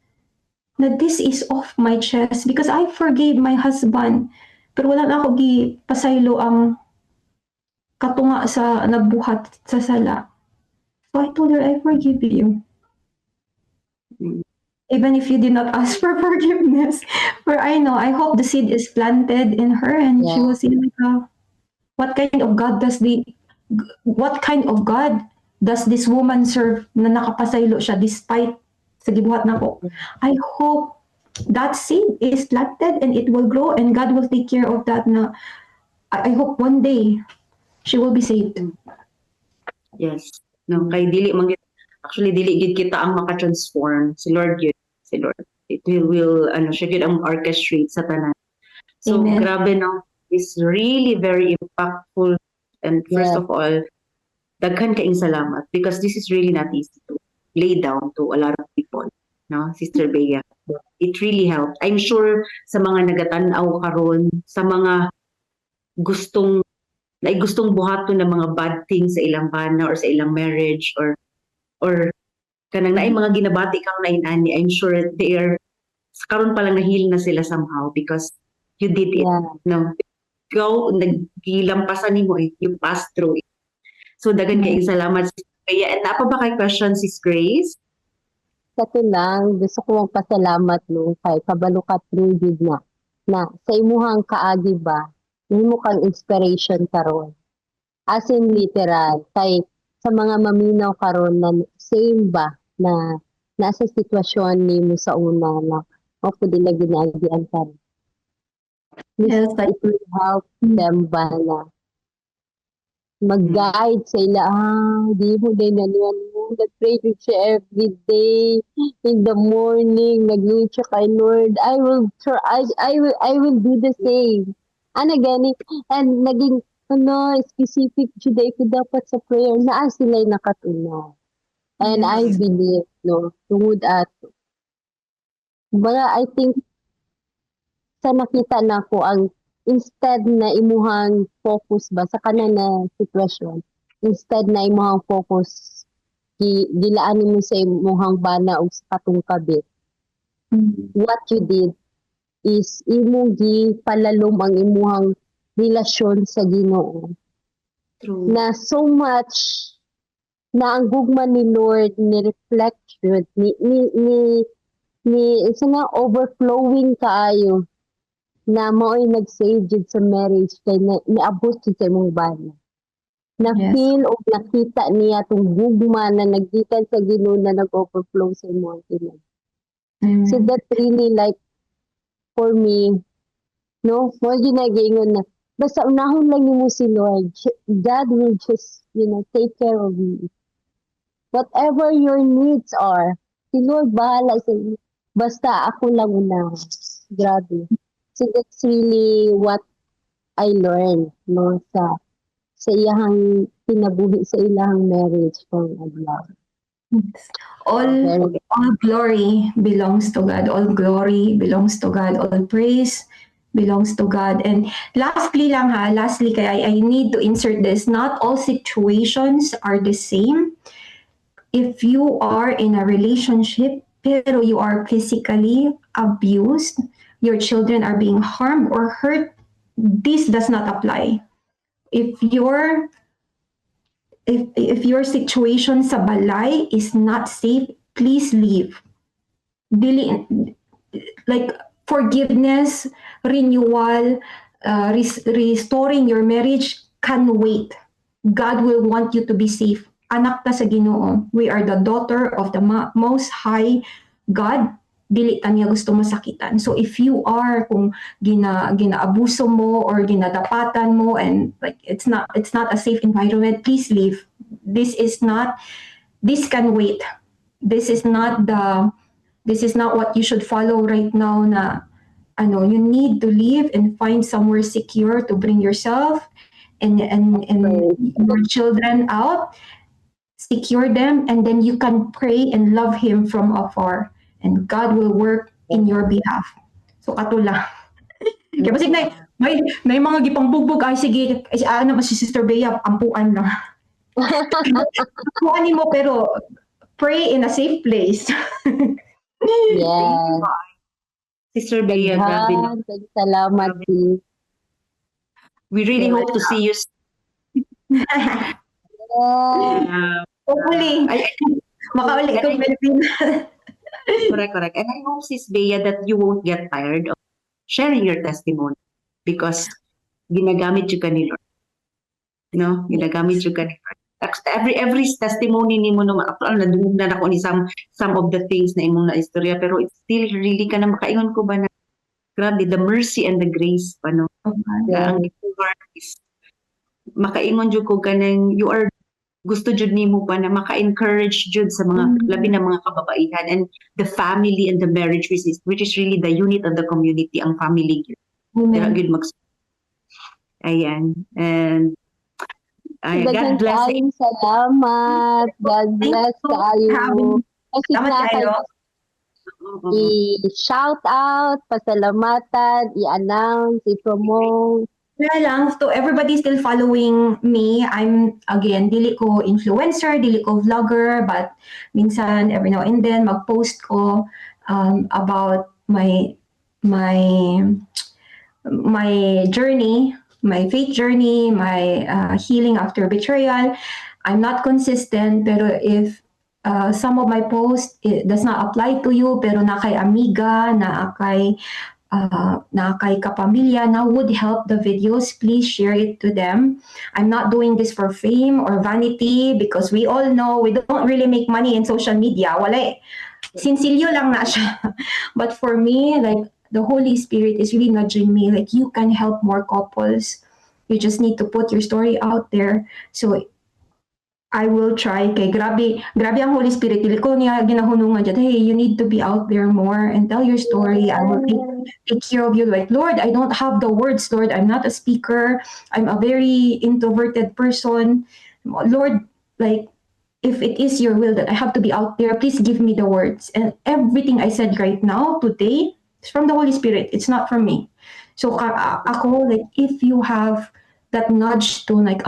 S4: Na this is off my chest because I forgave my husband. Pero wala na ako gi pasaylo ang katunga sa nagbuhat sa sala. So I told her, "I forgive you. Even if you did not ask for forgiveness." For I know, I hope the seed is planted in her and she will see like, what kind of God does this woman serve na nakapasaylo siya despite sa gibuhat nako? I hope that seed is planted and it will grow and God will take care of that na I hope one day she will be saved.
S1: Yes. No, kay dili man gyud, actually dili gyud kita ang maka-transform, si Lord gyud, si Lord. It will ano siya gyud ang orchestrate sa tanan. So
S4: Amen.
S1: Grabe, no. It's really very impactful and first of all, daghan kaayong salamat because this is really not easy to lay down to a lot of people, no, Sister Bea. It really helped. I'm sure sa mga nagatan-aw karon, sa mga gustong na gustong buhaton ng mga bad things sa ilang bana or sa ilang marriage or kanang naay mga ginabati kang nainani, I'm sure they are karon pa lang na-heal na sila somehow because you did it, no? Ikaw naggilampasan nimo eh, you passed through it. So daghan kaayong salamat, Sis Bea. And naa pa ba kay question, Sis Grace?
S2: Kato lang, gusto ko magpasalamat, no, kay kabalo ka true gid na na sa imuhang kaagi ba, nahimo kang inspiration karon. As in literal, kay sa mga maminaw karon na same ba na nasa sitwasyon nimo sa una na o pud nila ginaagian karon.
S4: Yes, like,
S2: It will help them ba na mag-guide sa ila, ah, di mo din na niyan mo. Nag-pray jud siya every day in the morning, nagluwid siya kay Lord. I will try, I will do the same. Ana gani, and naging, ano, specific jud ko dapat sa prayer, naa sila'y nakatunaw. And I believe, no, tungod ato. Kumbaga, I think, sa nakita na ko ang instead na imuhang focus ba sa kanan na sitwasyon, instead na imuhang focus gilaan nimo sa imuhang bana o sa katong kabit, what you did is imong gipalalom ang imuhang relasyon sa Ginoo na so much na ang gugma ni Lord ni reflect yun, ni isa nga overflowing kaayo na mao'y nag-save jud sa marriage kay na, niabot jud sa imong bana. Na feel o nakita niya tong gugma na naggikan sa Ginoo na nag-overflow sa imong kinabuhi.
S4: Amen.
S2: So that really, like, for me, no, mao ginagingon na basta unahon lang nimo si Lord, God will just take care of you. Whatever your needs are, si Lord bahala sa inyo. Basta ako lang unahon. Grabe. So that's really what I learned, no, sa iyahang kinabuhi, sa ilahang marriage kung adlaw.
S4: Yes. All
S2: Very
S4: all glory belongs to God. All glory belongs to God. All praise belongs to God. And lastly lang ha, lastly kaya I need to insert this. Not all situations are the same. If you are in a relationship pero you are physically abused, your children are being harmed or hurt, this does not apply. If your situation sa balay is not safe, please leave. Dili, like, forgiveness, renewal, restoring your marriage can wait. God will want you to be safe. Anak ta sa Ginoo. We are the daughter of the Most High God. Dili ta niya gusto masakitan. So if you are, kung ginaabuso mo or ginadapatan mo and like it's not a safe environment, please leave. This is not this can wait. This is not what you should follow right now na ano, you need to leave and find somewhere secure to bring yourself and your children out, secure them, and then you can pray and love Him from afar and God will work in your behalf. So kato lang. Kaya basig na may mga gipangbugbog, ay sige, ay, ano si Sister Bea, ampuan lang. Ampuan nimo pero pray in a safe place.
S2: Yes.
S1: Sister Bea, grabe, no?
S2: Daghan, salamat, sis.
S1: We really hope to see you.
S4: Hopefully, makauli ko Pilipinas.
S1: Correct. And I hope, Sis Bea, that you won't get tired of sharing your testimony because ginagamit jud ka ni Lord. No? Ginagamit jud ka ni Lord. Every testimony nimo, no, actual nadungog na nako ni some of the things na imong na istorya, pero it's still really ka na makaingon ko ba na grabe the mercy and the grace pa, no, na ang iyong heart is makaingon jud ko kanang you are gusto jud nimo pa na maka-encourage jud sa mga labi na mga kababaihan and the family and the marriage, which is really the unit of the community, ang family gyud.
S4: Amen.
S1: Dira gyud mag. Ayan, and ay, God
S2: Daghan
S1: bless.
S2: kaayong salamat. God
S4: Thank
S2: bless
S4: you
S2: kaayo.
S4: for having me.
S2: Kasi
S4: Salamat
S2: na
S4: kayo.
S2: I-shout out, pasalamatan, i-announce, i-promote.
S4: Wala lang, to everybody still following me, I'm, again, dili ko influencer, dili ko vlogger, but minsan, every now and then, mag-post ko about my journey, my faith journey, my healing after betrayal. I'm not consistent, pero if some of my posts, it does not apply to you, pero naa kay amiga, naa kay kapamilya na would help the videos, please share it to them. I'm not doing this for fame or vanity because we all know we don't really make money in social media. Wala eh. Sinsilyo lang na siya. But for me, like, the Holy Spirit is really nudging me, like, you can help more couples. You just need to put your story out there. So I will try kay grabe grabe ang Holy Spirit, dili ko niya ginahunungan dyan, "Hey, you need to be out there more and tell your story. I will take care of you." Like, "Lord, I don't have the words. Lord, I'm not a speaker. I'm a very introverted person. Lord, like, if it is your will that I have to be out there, please give me the words." And everything I said right now today is from the Holy Spirit. It's not from me. So ako, like, if you have that nudge to, like,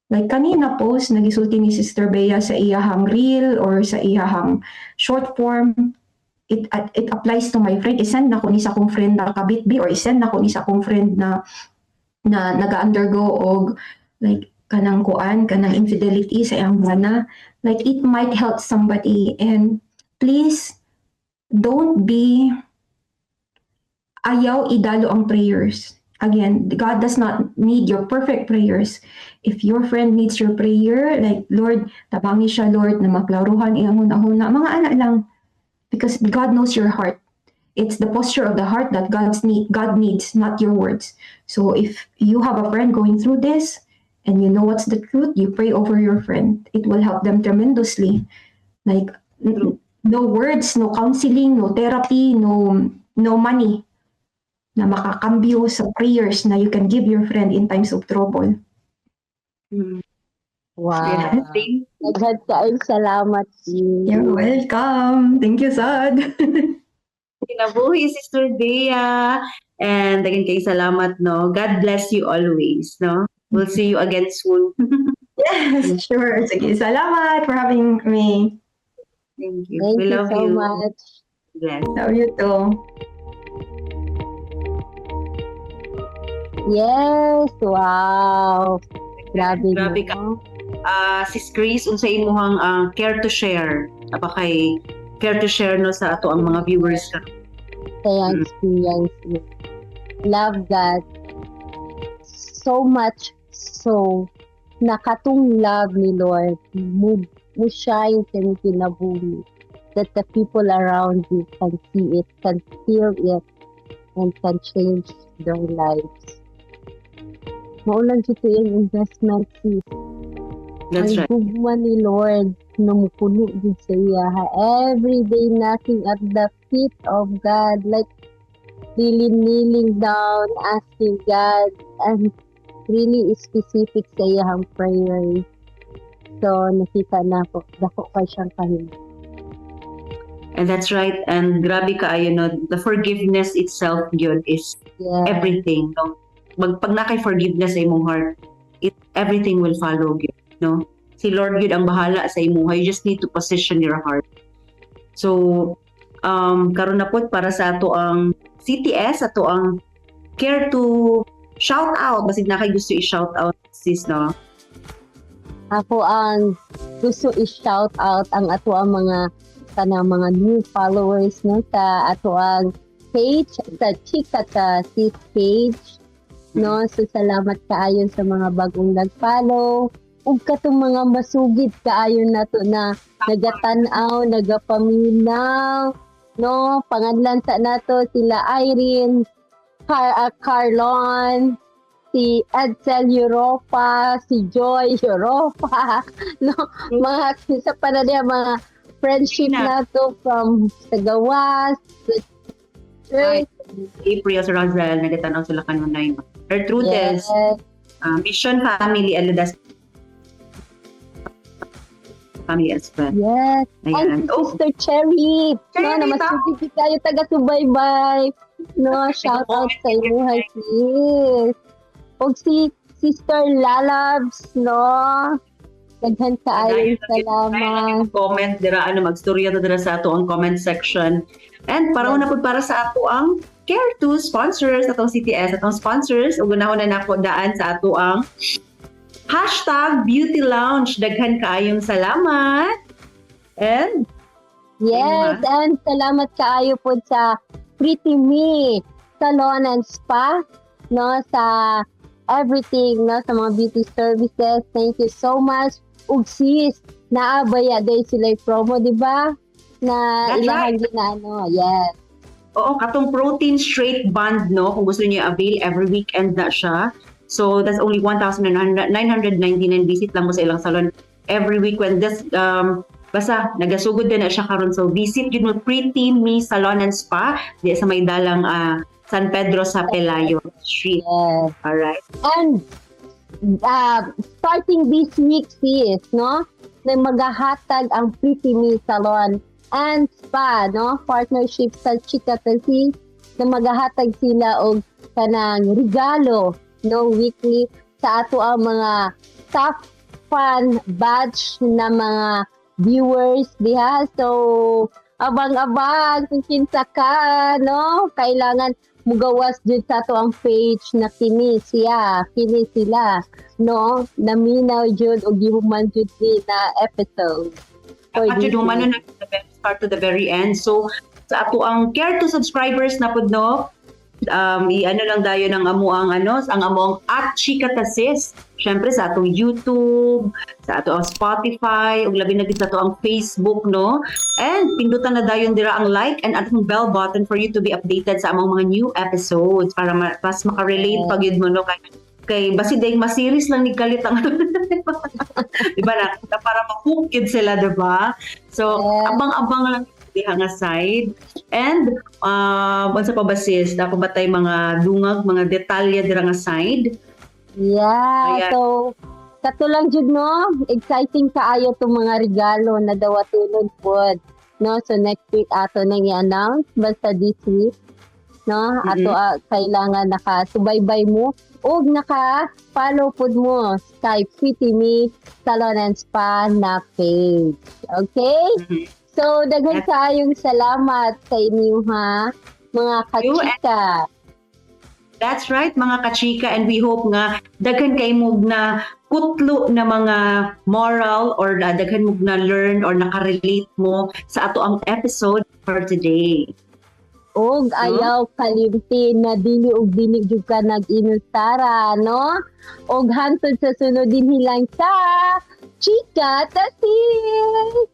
S4: like kanina post nagisulti ni Sister Bea sa iyahang reel or sa iyahang short form, it applies to my friend, isend nako ni sa akong friend na kabitbi or isend nako ni sa akong friend na naga-undergo og like kanang kuan, kanang infidelity sa iyang bana. Like, it might help somebody. And please don't be, ayaw idalo ang prayers. Again, God does not need your perfect prayers. If your friend needs your prayer, like, "Lord, tabangi siya, Lord, na maklaruhan iyang hunahuna," mga ana lang, because God knows your heart. It's the posture of the heart that God needs, not your words. So if you have a friend going through this and you know what's the truth, you pray over your friend. It will help them tremendously. Like, no words, no counseling, no therapy, no money na makakambyo sa prayers na you can give your friend in times of trouble.
S2: Wow.
S1: Yeah. Thank
S2: Daghan kaayong salamat, sis.
S4: You're welcome. Thank you, Sad.
S1: Kinabuhi, Sister Bea. And again, kay salamat, no? God bless you always, no? We'll see you again soon.
S4: Yes, sure. Sige, salamat for having me.
S1: Thank you.
S2: Thank
S1: We
S2: you
S1: love
S2: so
S1: you.
S2: Much.
S1: Bless.
S4: Love you too.
S2: Yes, wow. Grabe,
S1: Grabe ka.
S2: no?
S1: Ah, Sis Grace, unsa imuhang care to share? Apa kay care to share, no, sa ato ang mga viewers karon?
S2: Kaya experience mo. Love that so much, so na katong love ni Lord mo shine sa imong kinabuhi that the people around you can see it, can feel it, and can change their lives. Mao lang jud to yung investment, sis.
S1: That's
S2: Ang
S1: right.
S2: gugma ni Lord na mupuno jud sa iya ha. Every day knocking at the feet of God, like really kneeling down, asking God, and really specific sa iyang prayers. So, nakita nako, dako pa siyang kahimo.
S1: And that's right. And grabe kaayo, no, the forgiveness itself yun is everything, no? Pag naa kay forgiveness sa imong heart, it everything will follow gyud, no? Si Lord gyud ang bahala sa imuha. You just need to position your heart. So, Karon na pod para sa ato ang CTS, ato ang care to shout out, basig na kay gusto i-shout out, sis, no?
S2: Ako ang gusto i-shout out ang ato ang mga kanang mga new followers, no, sa ato ang page, sa Chika Ta Sis page, no? So salamat kaayo sa mga bagong nag-follow ug katong mga masugid kaayo nato na nagatan-aw, nagapaminaw, no? Pangadlan sa nato sila Irene Carlon, si Edsel Europa, si Joy Europa, no? Mga sa pa na diya, mga friendship
S1: Tina.
S2: nato from sa gawas, sa church.
S1: April, sa Rosel, nagatanaw sila kanunay. Gertrudes, Mission Family, Aladas Family as well.
S2: And
S1: Ayan.
S2: si
S1: Oh,
S2: Sister Cherry, no,
S1: Cherry,
S2: na masugid kayo taga-subaybay. No, shout out sa inyo, hi, sis. Og si Sister Lalabs, no? Daghan kaayo salamat.
S1: Comment dira, ano, magstorya ta dira sa ato ang comment section. And para una pud para sa ato ang care to sponsors, atong CTS, atong sponsors, ug unahon na nako daan sa ato ang #BeautyLounge. Daghan kaayong salamat. And
S2: Yes, and salamat kaayo po sa Pretty Me Salon and Spa, no, sa everything, no, sa mga beauty services. Thank you so much. Ug sis, naabaya day sila yung promo, di ba? Na
S1: That's
S2: ilahang ginaano. Yes.
S1: Oo, katong protein straight band, no? Kung gusto niyo i-avail, every weekend na siya. So, that's only 1,999. Visit lang mo sa ilang salon every weekend. This, basta, nagasugod din na siya karon. So, visit yun mo Pretty Me Salon and Spa di sa may dalang San Pedro sa Pelayo Street. Alright.
S2: And starting this week, sis, no? Na maghahatag ang Pretty Me Salon and Spa, no? Partnership sa Chika Sis, na maghahatag sila og kanang regalo, no, weekly sa ato ang mga top fan batch na mga viewers diha. So, abang-abang kung kinsa ka, no? Kailangan mugawas jud sa ato ang page na kini siya, kini sila, no? Naminaw jud og gihuman jud ni na episode. For
S1: At
S2: this
S1: yun, humano
S2: week.
S1: na the very start to the very end. So, sa ato ang care to subscribers na pud, no, i-ano lang dayon ang amo ang ano, ang amo ang @chikatasis. Syempre sa atong YouTube, sa ato ang Spotify, ug labi na gid sa ato ang Facebook, no? And pindutan na dayon dira ang like and atong bell button for you to be updated sa among mga new episodes para mas makarelate pag yun mo, no, kay basi dayong ma-series lang ni kalit ang, di ba, na para ma-hook yun sila, di ba? So abang-abang lang diha nga side. And unsa pa ba, sis? Dapat ba tay mga dungag, mga detalye dira nga side?
S2: Yeah,
S1: Ayan.
S2: so kato lang jud, no, exciting kaayo tong mga regalo na dawatunon pod. No, so next week ato nang i-announce, basta this week, no, ato kailangan nakasubaybay mo ug naka-follow pod mo kay Pretty Me Salon and Spa na page. Okay?
S1: Mhm.
S2: So daghan kaayong salamat sa inyo ha, mga
S1: You
S2: kachika.
S1: That's right, mga kachika, and we hope nga daghan kay mo na kutlo na mga moral or daghan mo na learn or nakarelate mo sa ato ang episode for today.
S2: Og ayaw kalimti na dili og dili jud ka nag-inusara, no? Og hantod sa sunod din hilang sa Chika Ta Sis!